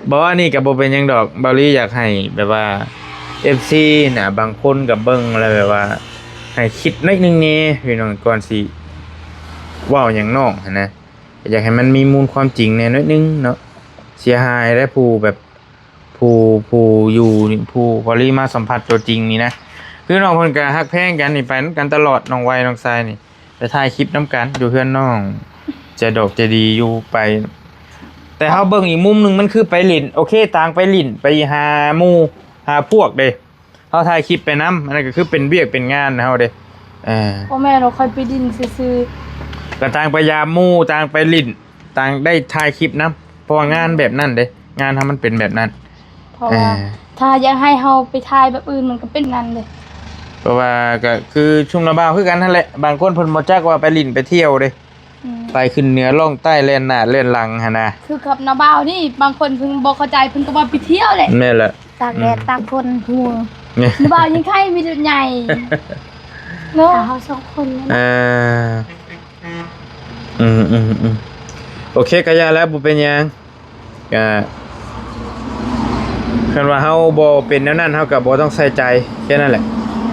ບໍ່ ອັນນີ້ກໍບໍ່ເປັນຫຍັງດອກ ເບົາລີຢາກໃຫ້ແບບວ່າ ເອັຟຊີ ນະ ບາງຄົນກໍເບິ່ງແລ້ວແບບວ່າ ໃຫ້ຄິດໜ້ອຍໜຶ່ງແດ່ພີ່ນ້ອງ ກ່ອນຊິເວົ້າຫຍັງນ້ອງຫັ້ນນະ ກໍຢາກໃຫ້ມັນມີມູນຄວາມຈິງແດ່ໜ້ອຍໜຶ່ງເນາະ. ເສຍຫາຍແລ້ວ ຜູ້ແບບ ຜູ້ ຜູ້ຢູ່ນີ້ ຜູ້ເບົາລີມາສຳຜັດຕົວຈິງນີ້ນະ ຄືນ້ອງເພິ່ນກໍຮັກແພງກັນນີ້ ໄປນຳກັນຕະຫຼອດ ນ້ອງໄວ ນ້ອງຊາຍນີ້ ໄປຖ່າຍຄລິບນຳກັນ ຢູ່ເຮືອນນ້ອງໃຈດອກໃຈດີຢູ່ໄປ. ແຕ່ເຮົາເບິ່ງອີກມຸມໜຶ່ງ ມັນຄືໄປຫຼິ້ນ ໂອເຄ ຕ່າງໄປຫຼິ້ນ ໄປຫາໝູ່ຫາພວກເດ້ ເຮົາຖ່າຍຄລິບໄປນຳ ອັນນັ້ນກໍຄືເປັນວຽກເປັນງານເຮົາເດ້. ເອີ ບໍ່ແມ່ນວ່າຂ້ອຍໄປຫຼິ້ນຊື່ໆ ກໍຕ່າງໄປຢາມໝູ່ ຕ່າງໄປຫຼິ້ນ ຕ່າງໄດ້ຖ່າຍຄລິບນຳ ເພາະວ່າງານແບບນັ້ນເດ້ ງານເຮົາມັນເປັນແບບນັ້ນ. ເພາະວ່າ ເອີ ຖ້າຢາກໃຫ້ເຮົາໄປຖ່າຍແບບອື່ນ ມັນກໍເປັນນັ້ນເດ້. ເພາະວ່າກໍຄືຊຸມລາວບ່າວຄືກັນຫັ້ນແຫຼະ ບາງຄົນເພິ່ນບໍ່ຈັກວ່າໄປຫຼິ້ນໄປທ່ຽວເດ້ ອືມ ໄປຂຶ້ນເໜືອລ່ອງໃຕ້ ແລ່ນໜ້າແລ່ນຫຼັງຫັ້ນນະ. ຄືກັບນ້າບ່າວນີ້ ບາງຄົນເພິ່ນບໍ່ເຂົ້າໃຈ ເພິ່ນກໍວ່າໄປທ່ຽວແຫຼະ. ແມ່ນແຫຼະ ຕາກແດດ ອືມ ຕາກຝົນ ຮູ້ ນ້າບ່າວຍັງໄຄມີລົດໃຫຍ່ເນາະ ເຮົາສອງຄົນນີ້ນະ. ອ່າ ອືມໆໆ ໂອເຄ ກໍຢ່າແລ້ວ ບໍ່ເປັນຫຍັງ. ກະ ຄັນວ່າເຮົາບໍ່ເປັນແນວນັ້ນ ເຮົາກະບໍ່ຕ້ອງໃສ່ໃຈ ແຄ່ນັ້ນແຫຼະ.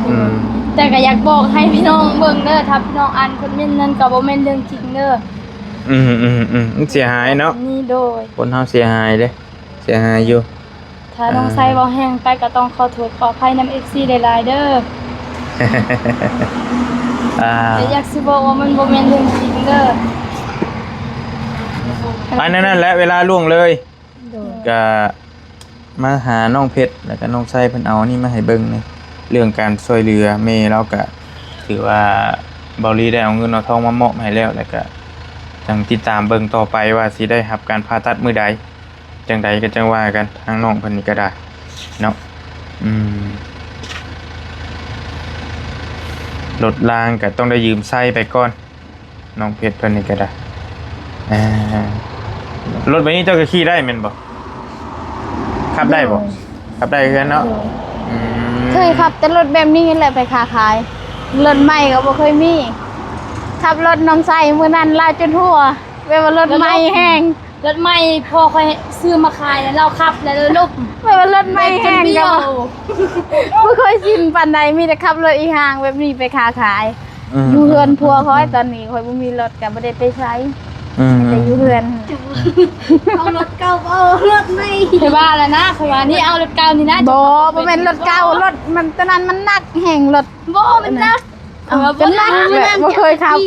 ອືມ ແຕ່ກະຢາກບອກໃຫ້ພີ່ນ້ອງເບິ່ງເດີ ຖ້າພີ່ນ້ອງອ່ານຄອມເມັນນັ້ນກະບໍ່ແມ່ນເລື່ອງຈິງເດີ. ອືມໆໆ ມັນເສຍຫາຍເນາະ ນີ້ໂດຍ ຄົນເຮົາເສຍຫາຍເດ້ ເສຍຫາຍຢູ່. ຖ້ານ້ອງ ອ່າ ໄຊເວົ້າແຮງໄປກະຕ້ອງຂໍໂທດຂໍອະໄພນຳເອັຟຊີຫຼາຍໆເດີ. ອ່າ ແຕ່ຢາກຊິບອກວ່າມັນບໍ່ແມ່ນເລື່ອງຈິງເດີ. ໄປແນວນັ້ນແຫຼະ ເວລາລ່ວງເລີຍ. ໂດຍ ກະມາຫານ້ອງເພັດ ແລ້ວກະນ້ອງໄຊເພິ່ນເອົານີ້ມາໃຫ້ເບິ່ງນີ້ ເລື່ອງການຊ່ວຍເຫຼືອແມ່ລາວ ກະຖືວ່າເບົາລີໄດ້ເອົາເງິນເອົາທອງມາມອບໃຫ້ແລ້ວ ແລ້ວກະຈັ່ງຕິດຕາມເບິ່ງຕໍ່ໄປວ່າຊິໄດ້ຮັບການຜ່າຕັດມື້ໃດ ຈັ່ງໃດກະຈັ່ງວ່າກັນ ທາງນ້ອງເພິ່ນນີ້ກະໄດ້ເນາະ. ອືມ ລົດລາງກະຕ້ອງໄດ້ຢືມໃຊ້ໄປກ່ອນ. ນ້ອງເພັດເພິ່ນນີ້ກໍໄດ້ ອ່າ ລົດແບບນີ້ເຈົ້າກໍຂີ່ໄດ້ແມ່ນບໍ່? ຂັບໄດ້ບໍ່? ໂດຍ ຂັບໄດ້ຄືກັນເນາະ. ໂດຍ ອືມ ເຄີຍຂັບແຕ່ລົດແບບນີ້ແຫຼະໄປຄ້າຂາຍ ລົດໃໝ່ກໍບໍ່ເຄີຍມີ. ຂັບລົດນ້ອງໄຊມື້ນັ້ນລາວຈົນຫົວ ແບບວ່າລົດໃໝ່ແຮງ ລົດໃໝ່ພໍ່ຂ້ອຍຊື້ມາຂາຍແລ້ວລາວຂັບແລ້ວລົ້ມ ແບບວ່າລົດໃໝ່ແຮງ ແບບຈົນບ້ຽວ ກໍບໍ່ເຄີຍຊິນປານໃດ ມີແຕ່ຂັບລົດອີ່ຫາງແບບນີ້ໄປຄ້າຂາຍ. ອືມ ຢູ່ເຮືອນ ອືມ ຜົວຂ້ອຍ ອືມ ຕອນນີ້ຂ້ອຍບໍ່ມີລົດກໍບໍ່ໄດ້ໄປໃສ ອືມ ແຕ່ຢູ່ເຮືອນ ເອົາລົດເກົ່າ ເອົາລົດໃໝ່ ຂ້ອຍວ່າແລ້ວນະ ຂ້ອຍວ່ານີ້ເອົາລົດເກົ່ານີ້ນະ ບໍ່ ບໍ່ແມ່ນລົດເກົ່າ ລົດມັນ ຕອນນັ້ນມັນໜັກແຮງ ລົດ ບໍ່ ມັນໜັກ ເອົາ ກໍໜັກແຫຼະ ບໍ່ເຄີຍຂັບ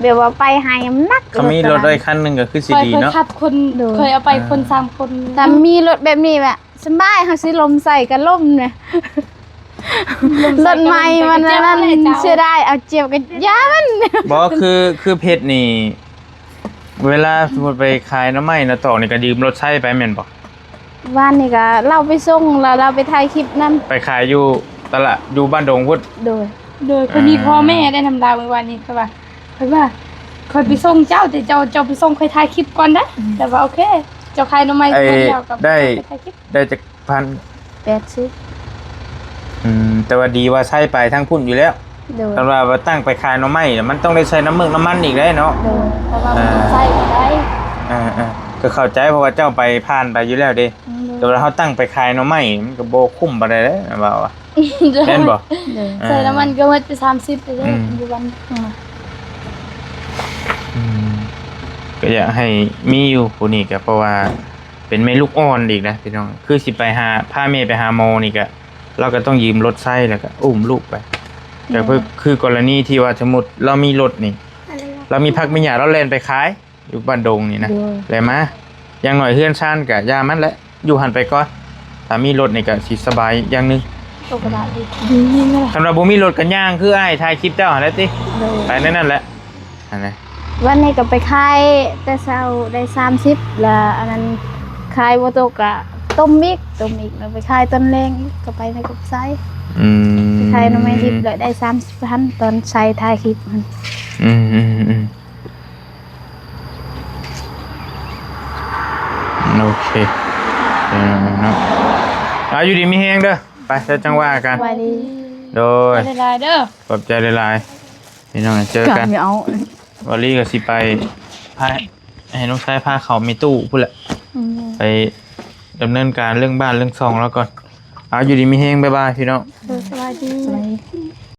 ແບບວ່າໄປໃຫ້ມັນໜັກ ຄັນມີລົດໄດ້ຄັນໜຶ່ງກໍຄືຊິດີເນາະ ຂ້ອຍ ຂ້ອຍຂັບຄົນ ໂດຍ ຂ້ອຍເອົາໄປ ອ່າ ຄົນສາມຄົນ ຖ້າມີລົດແບບນີ້ແບບ ສະບາຍ ເຮົາຊິລົ້ມໃສ່ກໍລົ້ມແຫຼະ ລົ້ມໃສ່ກໍລົ້ມ ລົດໃໝ່ມັນອັນນັ້ນ ເສຍດາຍ ເອົາເຈັບກໍຢ່າມັນ ບໍ່ ຄື ຄືເພັດນີ້ ເວລາສົມມຸດໄປຂາຍໜໍ່ໄມ້ໜໍ່ຕອກນີ້ ກໍຢືມລົດໃຊ້ໄປແມ່ນບໍ່? ວານນີ້ກໍລາວໄປສົ່ງ ແລ້ວລາວໄປຖ່າຍຄລິບນຳ ໄປຂາຍຢູ່ຕະຫຼາດ ຢູ່ບ້ານດົງພຸ້ນ ໂດຍ ໂດຍ ພໍດີ ອ່າ ພໍ່ແມ່ໄດ້ນຳລາວມື້ວານນີ້ ເຂົາວ່າ ຂ້ອຍວ່າ ຂ້ອຍໄປສົ່ງເຈົ້າ ແຕ່ເຈົ້າ ເຈົ້າໄປສົ່ງ ຂ້ອຍຖ່າຍຄລິບກ່ອນນະ ອືມ ແລ້ວວ່າ ໂອເຄ ເຈົ້າຂາຍໜໍ່ໄມ້ ໄດ້ ກ່ອນ ແລ້ວກໍ ໄດ້ ໄປຖ່າຍຄລິບ ໄດ້ຈັກພັນ? ແປດສິບ ອືມ ແຕ່ວ່າດີວ່າໃຊ້ໄປທາງພຸ້ນຢູ່ແລ້ວ ໂດຍ ຄັນວ່າຕັ້ງໄປຂາຍໜໍ່ໄມ້ ມັນຕ້ອງໄດ້ໃຊ້ນ້ຳເມືອກນ້ຳມັນອີກເດ້ເນາະ ໂດຍ ເພາະວ່າມັນ ອ່າ ໃຊ້ບໍ່ໄດ້ ເອີໆ ກໍເຂົ້າໃຈ ເພາະວ່າເຈົ້າໄປ ຜ່ານໄປຢູ່ແລ້ວເດ້ ອືມ ແຕ່ວ່າເຮົາຕັ້ງໄປຂາຍໜໍ່ໄມ້ ມັນກໍບໍ່ຄຸ້ມປານໃດເດ້ ວ່າວ່າ ໂດຍ ແມ່ນບໍ່? ໂດຍ ອ່າ ໃຊ້ນ້ຳມັນກໍໝົດໄປສາມສິບເດ້ ອືມ ຢູ່ວັນໜຶ່ງນະ ອືມ ກໍຢາກໃຫ້ມີຢູ່ຜູ້ນີ້ ກໍເພາະວ່າເປັນແມ່ລູກອ່ອນອີກນະພີ່ນ້ອງ ຄືຊິໄປຫາ ພາແມ່ໄປຫາໝໍນີ້ກໍ ລາວກໍຕ້ອງຢືມລົດໃຊ້ ແລ້ວກໍອຸ້ມລູກໄປ ໂດຍ ກໍຄື ຄືກໍລະນີທີ່ວ່າສົມມຸດລາວມີລົດນີ້ ລາວມີຜັກມີຫຍ້າ ລາວແລ່ນໄປຂາຍ ຢູ່ບ້ານດົງນີ້ນະ ໂດຍ ແລະມາ ຢ່າງໜ້ອຍເຮືອນຊານກະຢ່າມັນແຫຼະ ຢູ່ຫັ້ນໄປກ່ອນ ຖ້າມີລົດນີ້ກະຊິສະບາຍຢ່າງໜຶ່ງ ໂຕກະດາດດີ ຄັນວ່າບໍ່ມີລົດກະຍ່າງຄືອ້າຍຖ່າຍຄລິບເຈົ້າຫັ້ນແຫຼະຕິ ໂດຍ ໄປແນວນັ້ນແຫຼະ ຫັ້ນນະ ວັນນີ້ກະໄປຂາຍແຕ່ເຊົ້າໄດ້ສາມສິບ ລະອັນນັ້ນຂາຍບໍ່ຕົກກະຕົ້ມອີກ ຕົ້ມອີກ ລະໄປຂາຍຕອນແລງອີກ ກະໄປໃນກົກໄຊ ອືມ ໄປຂ ຂາຍໜໍ່ໄມ້ດິບແລ້ວໄດ້ສາມສິບພັນ ຕອນໃສ່ຖ່າຍຄລິບຫັ້ນ. ອືມ ອືມ ອືມ ໂອເຄ ເນາະ ເນາະ ອ່າ ຢູ່ດີມີແຮງເດີ. ໄປ ແລ້ວຈັ່ງວ່າກັນ. ສະບາຍດີ. ໂດຍ ຂອບໃຈຫຼາຍໆເດີ. ຂອບໃຈຫຼາຍໆ ພີ່ນ້ອງ ເຈີກັນ. ວາລີກໍຊິໄປ ພາ ໃຫ້ນ້ອງຊາຍພາເຂົ້າແມ່ຕູ້ພຸ້ນແຫຼະ. ອືມ ໄປດຳເນີນການເລື່ອງບ້ານເລື່ອງຊ່ອງລາວກ່ອນ. ເອົາ ຢູ່ດີມີແຮງ ບາຍບາຍ ພີ່ນ້ອງ. ເອີ ສະບາຍດີ.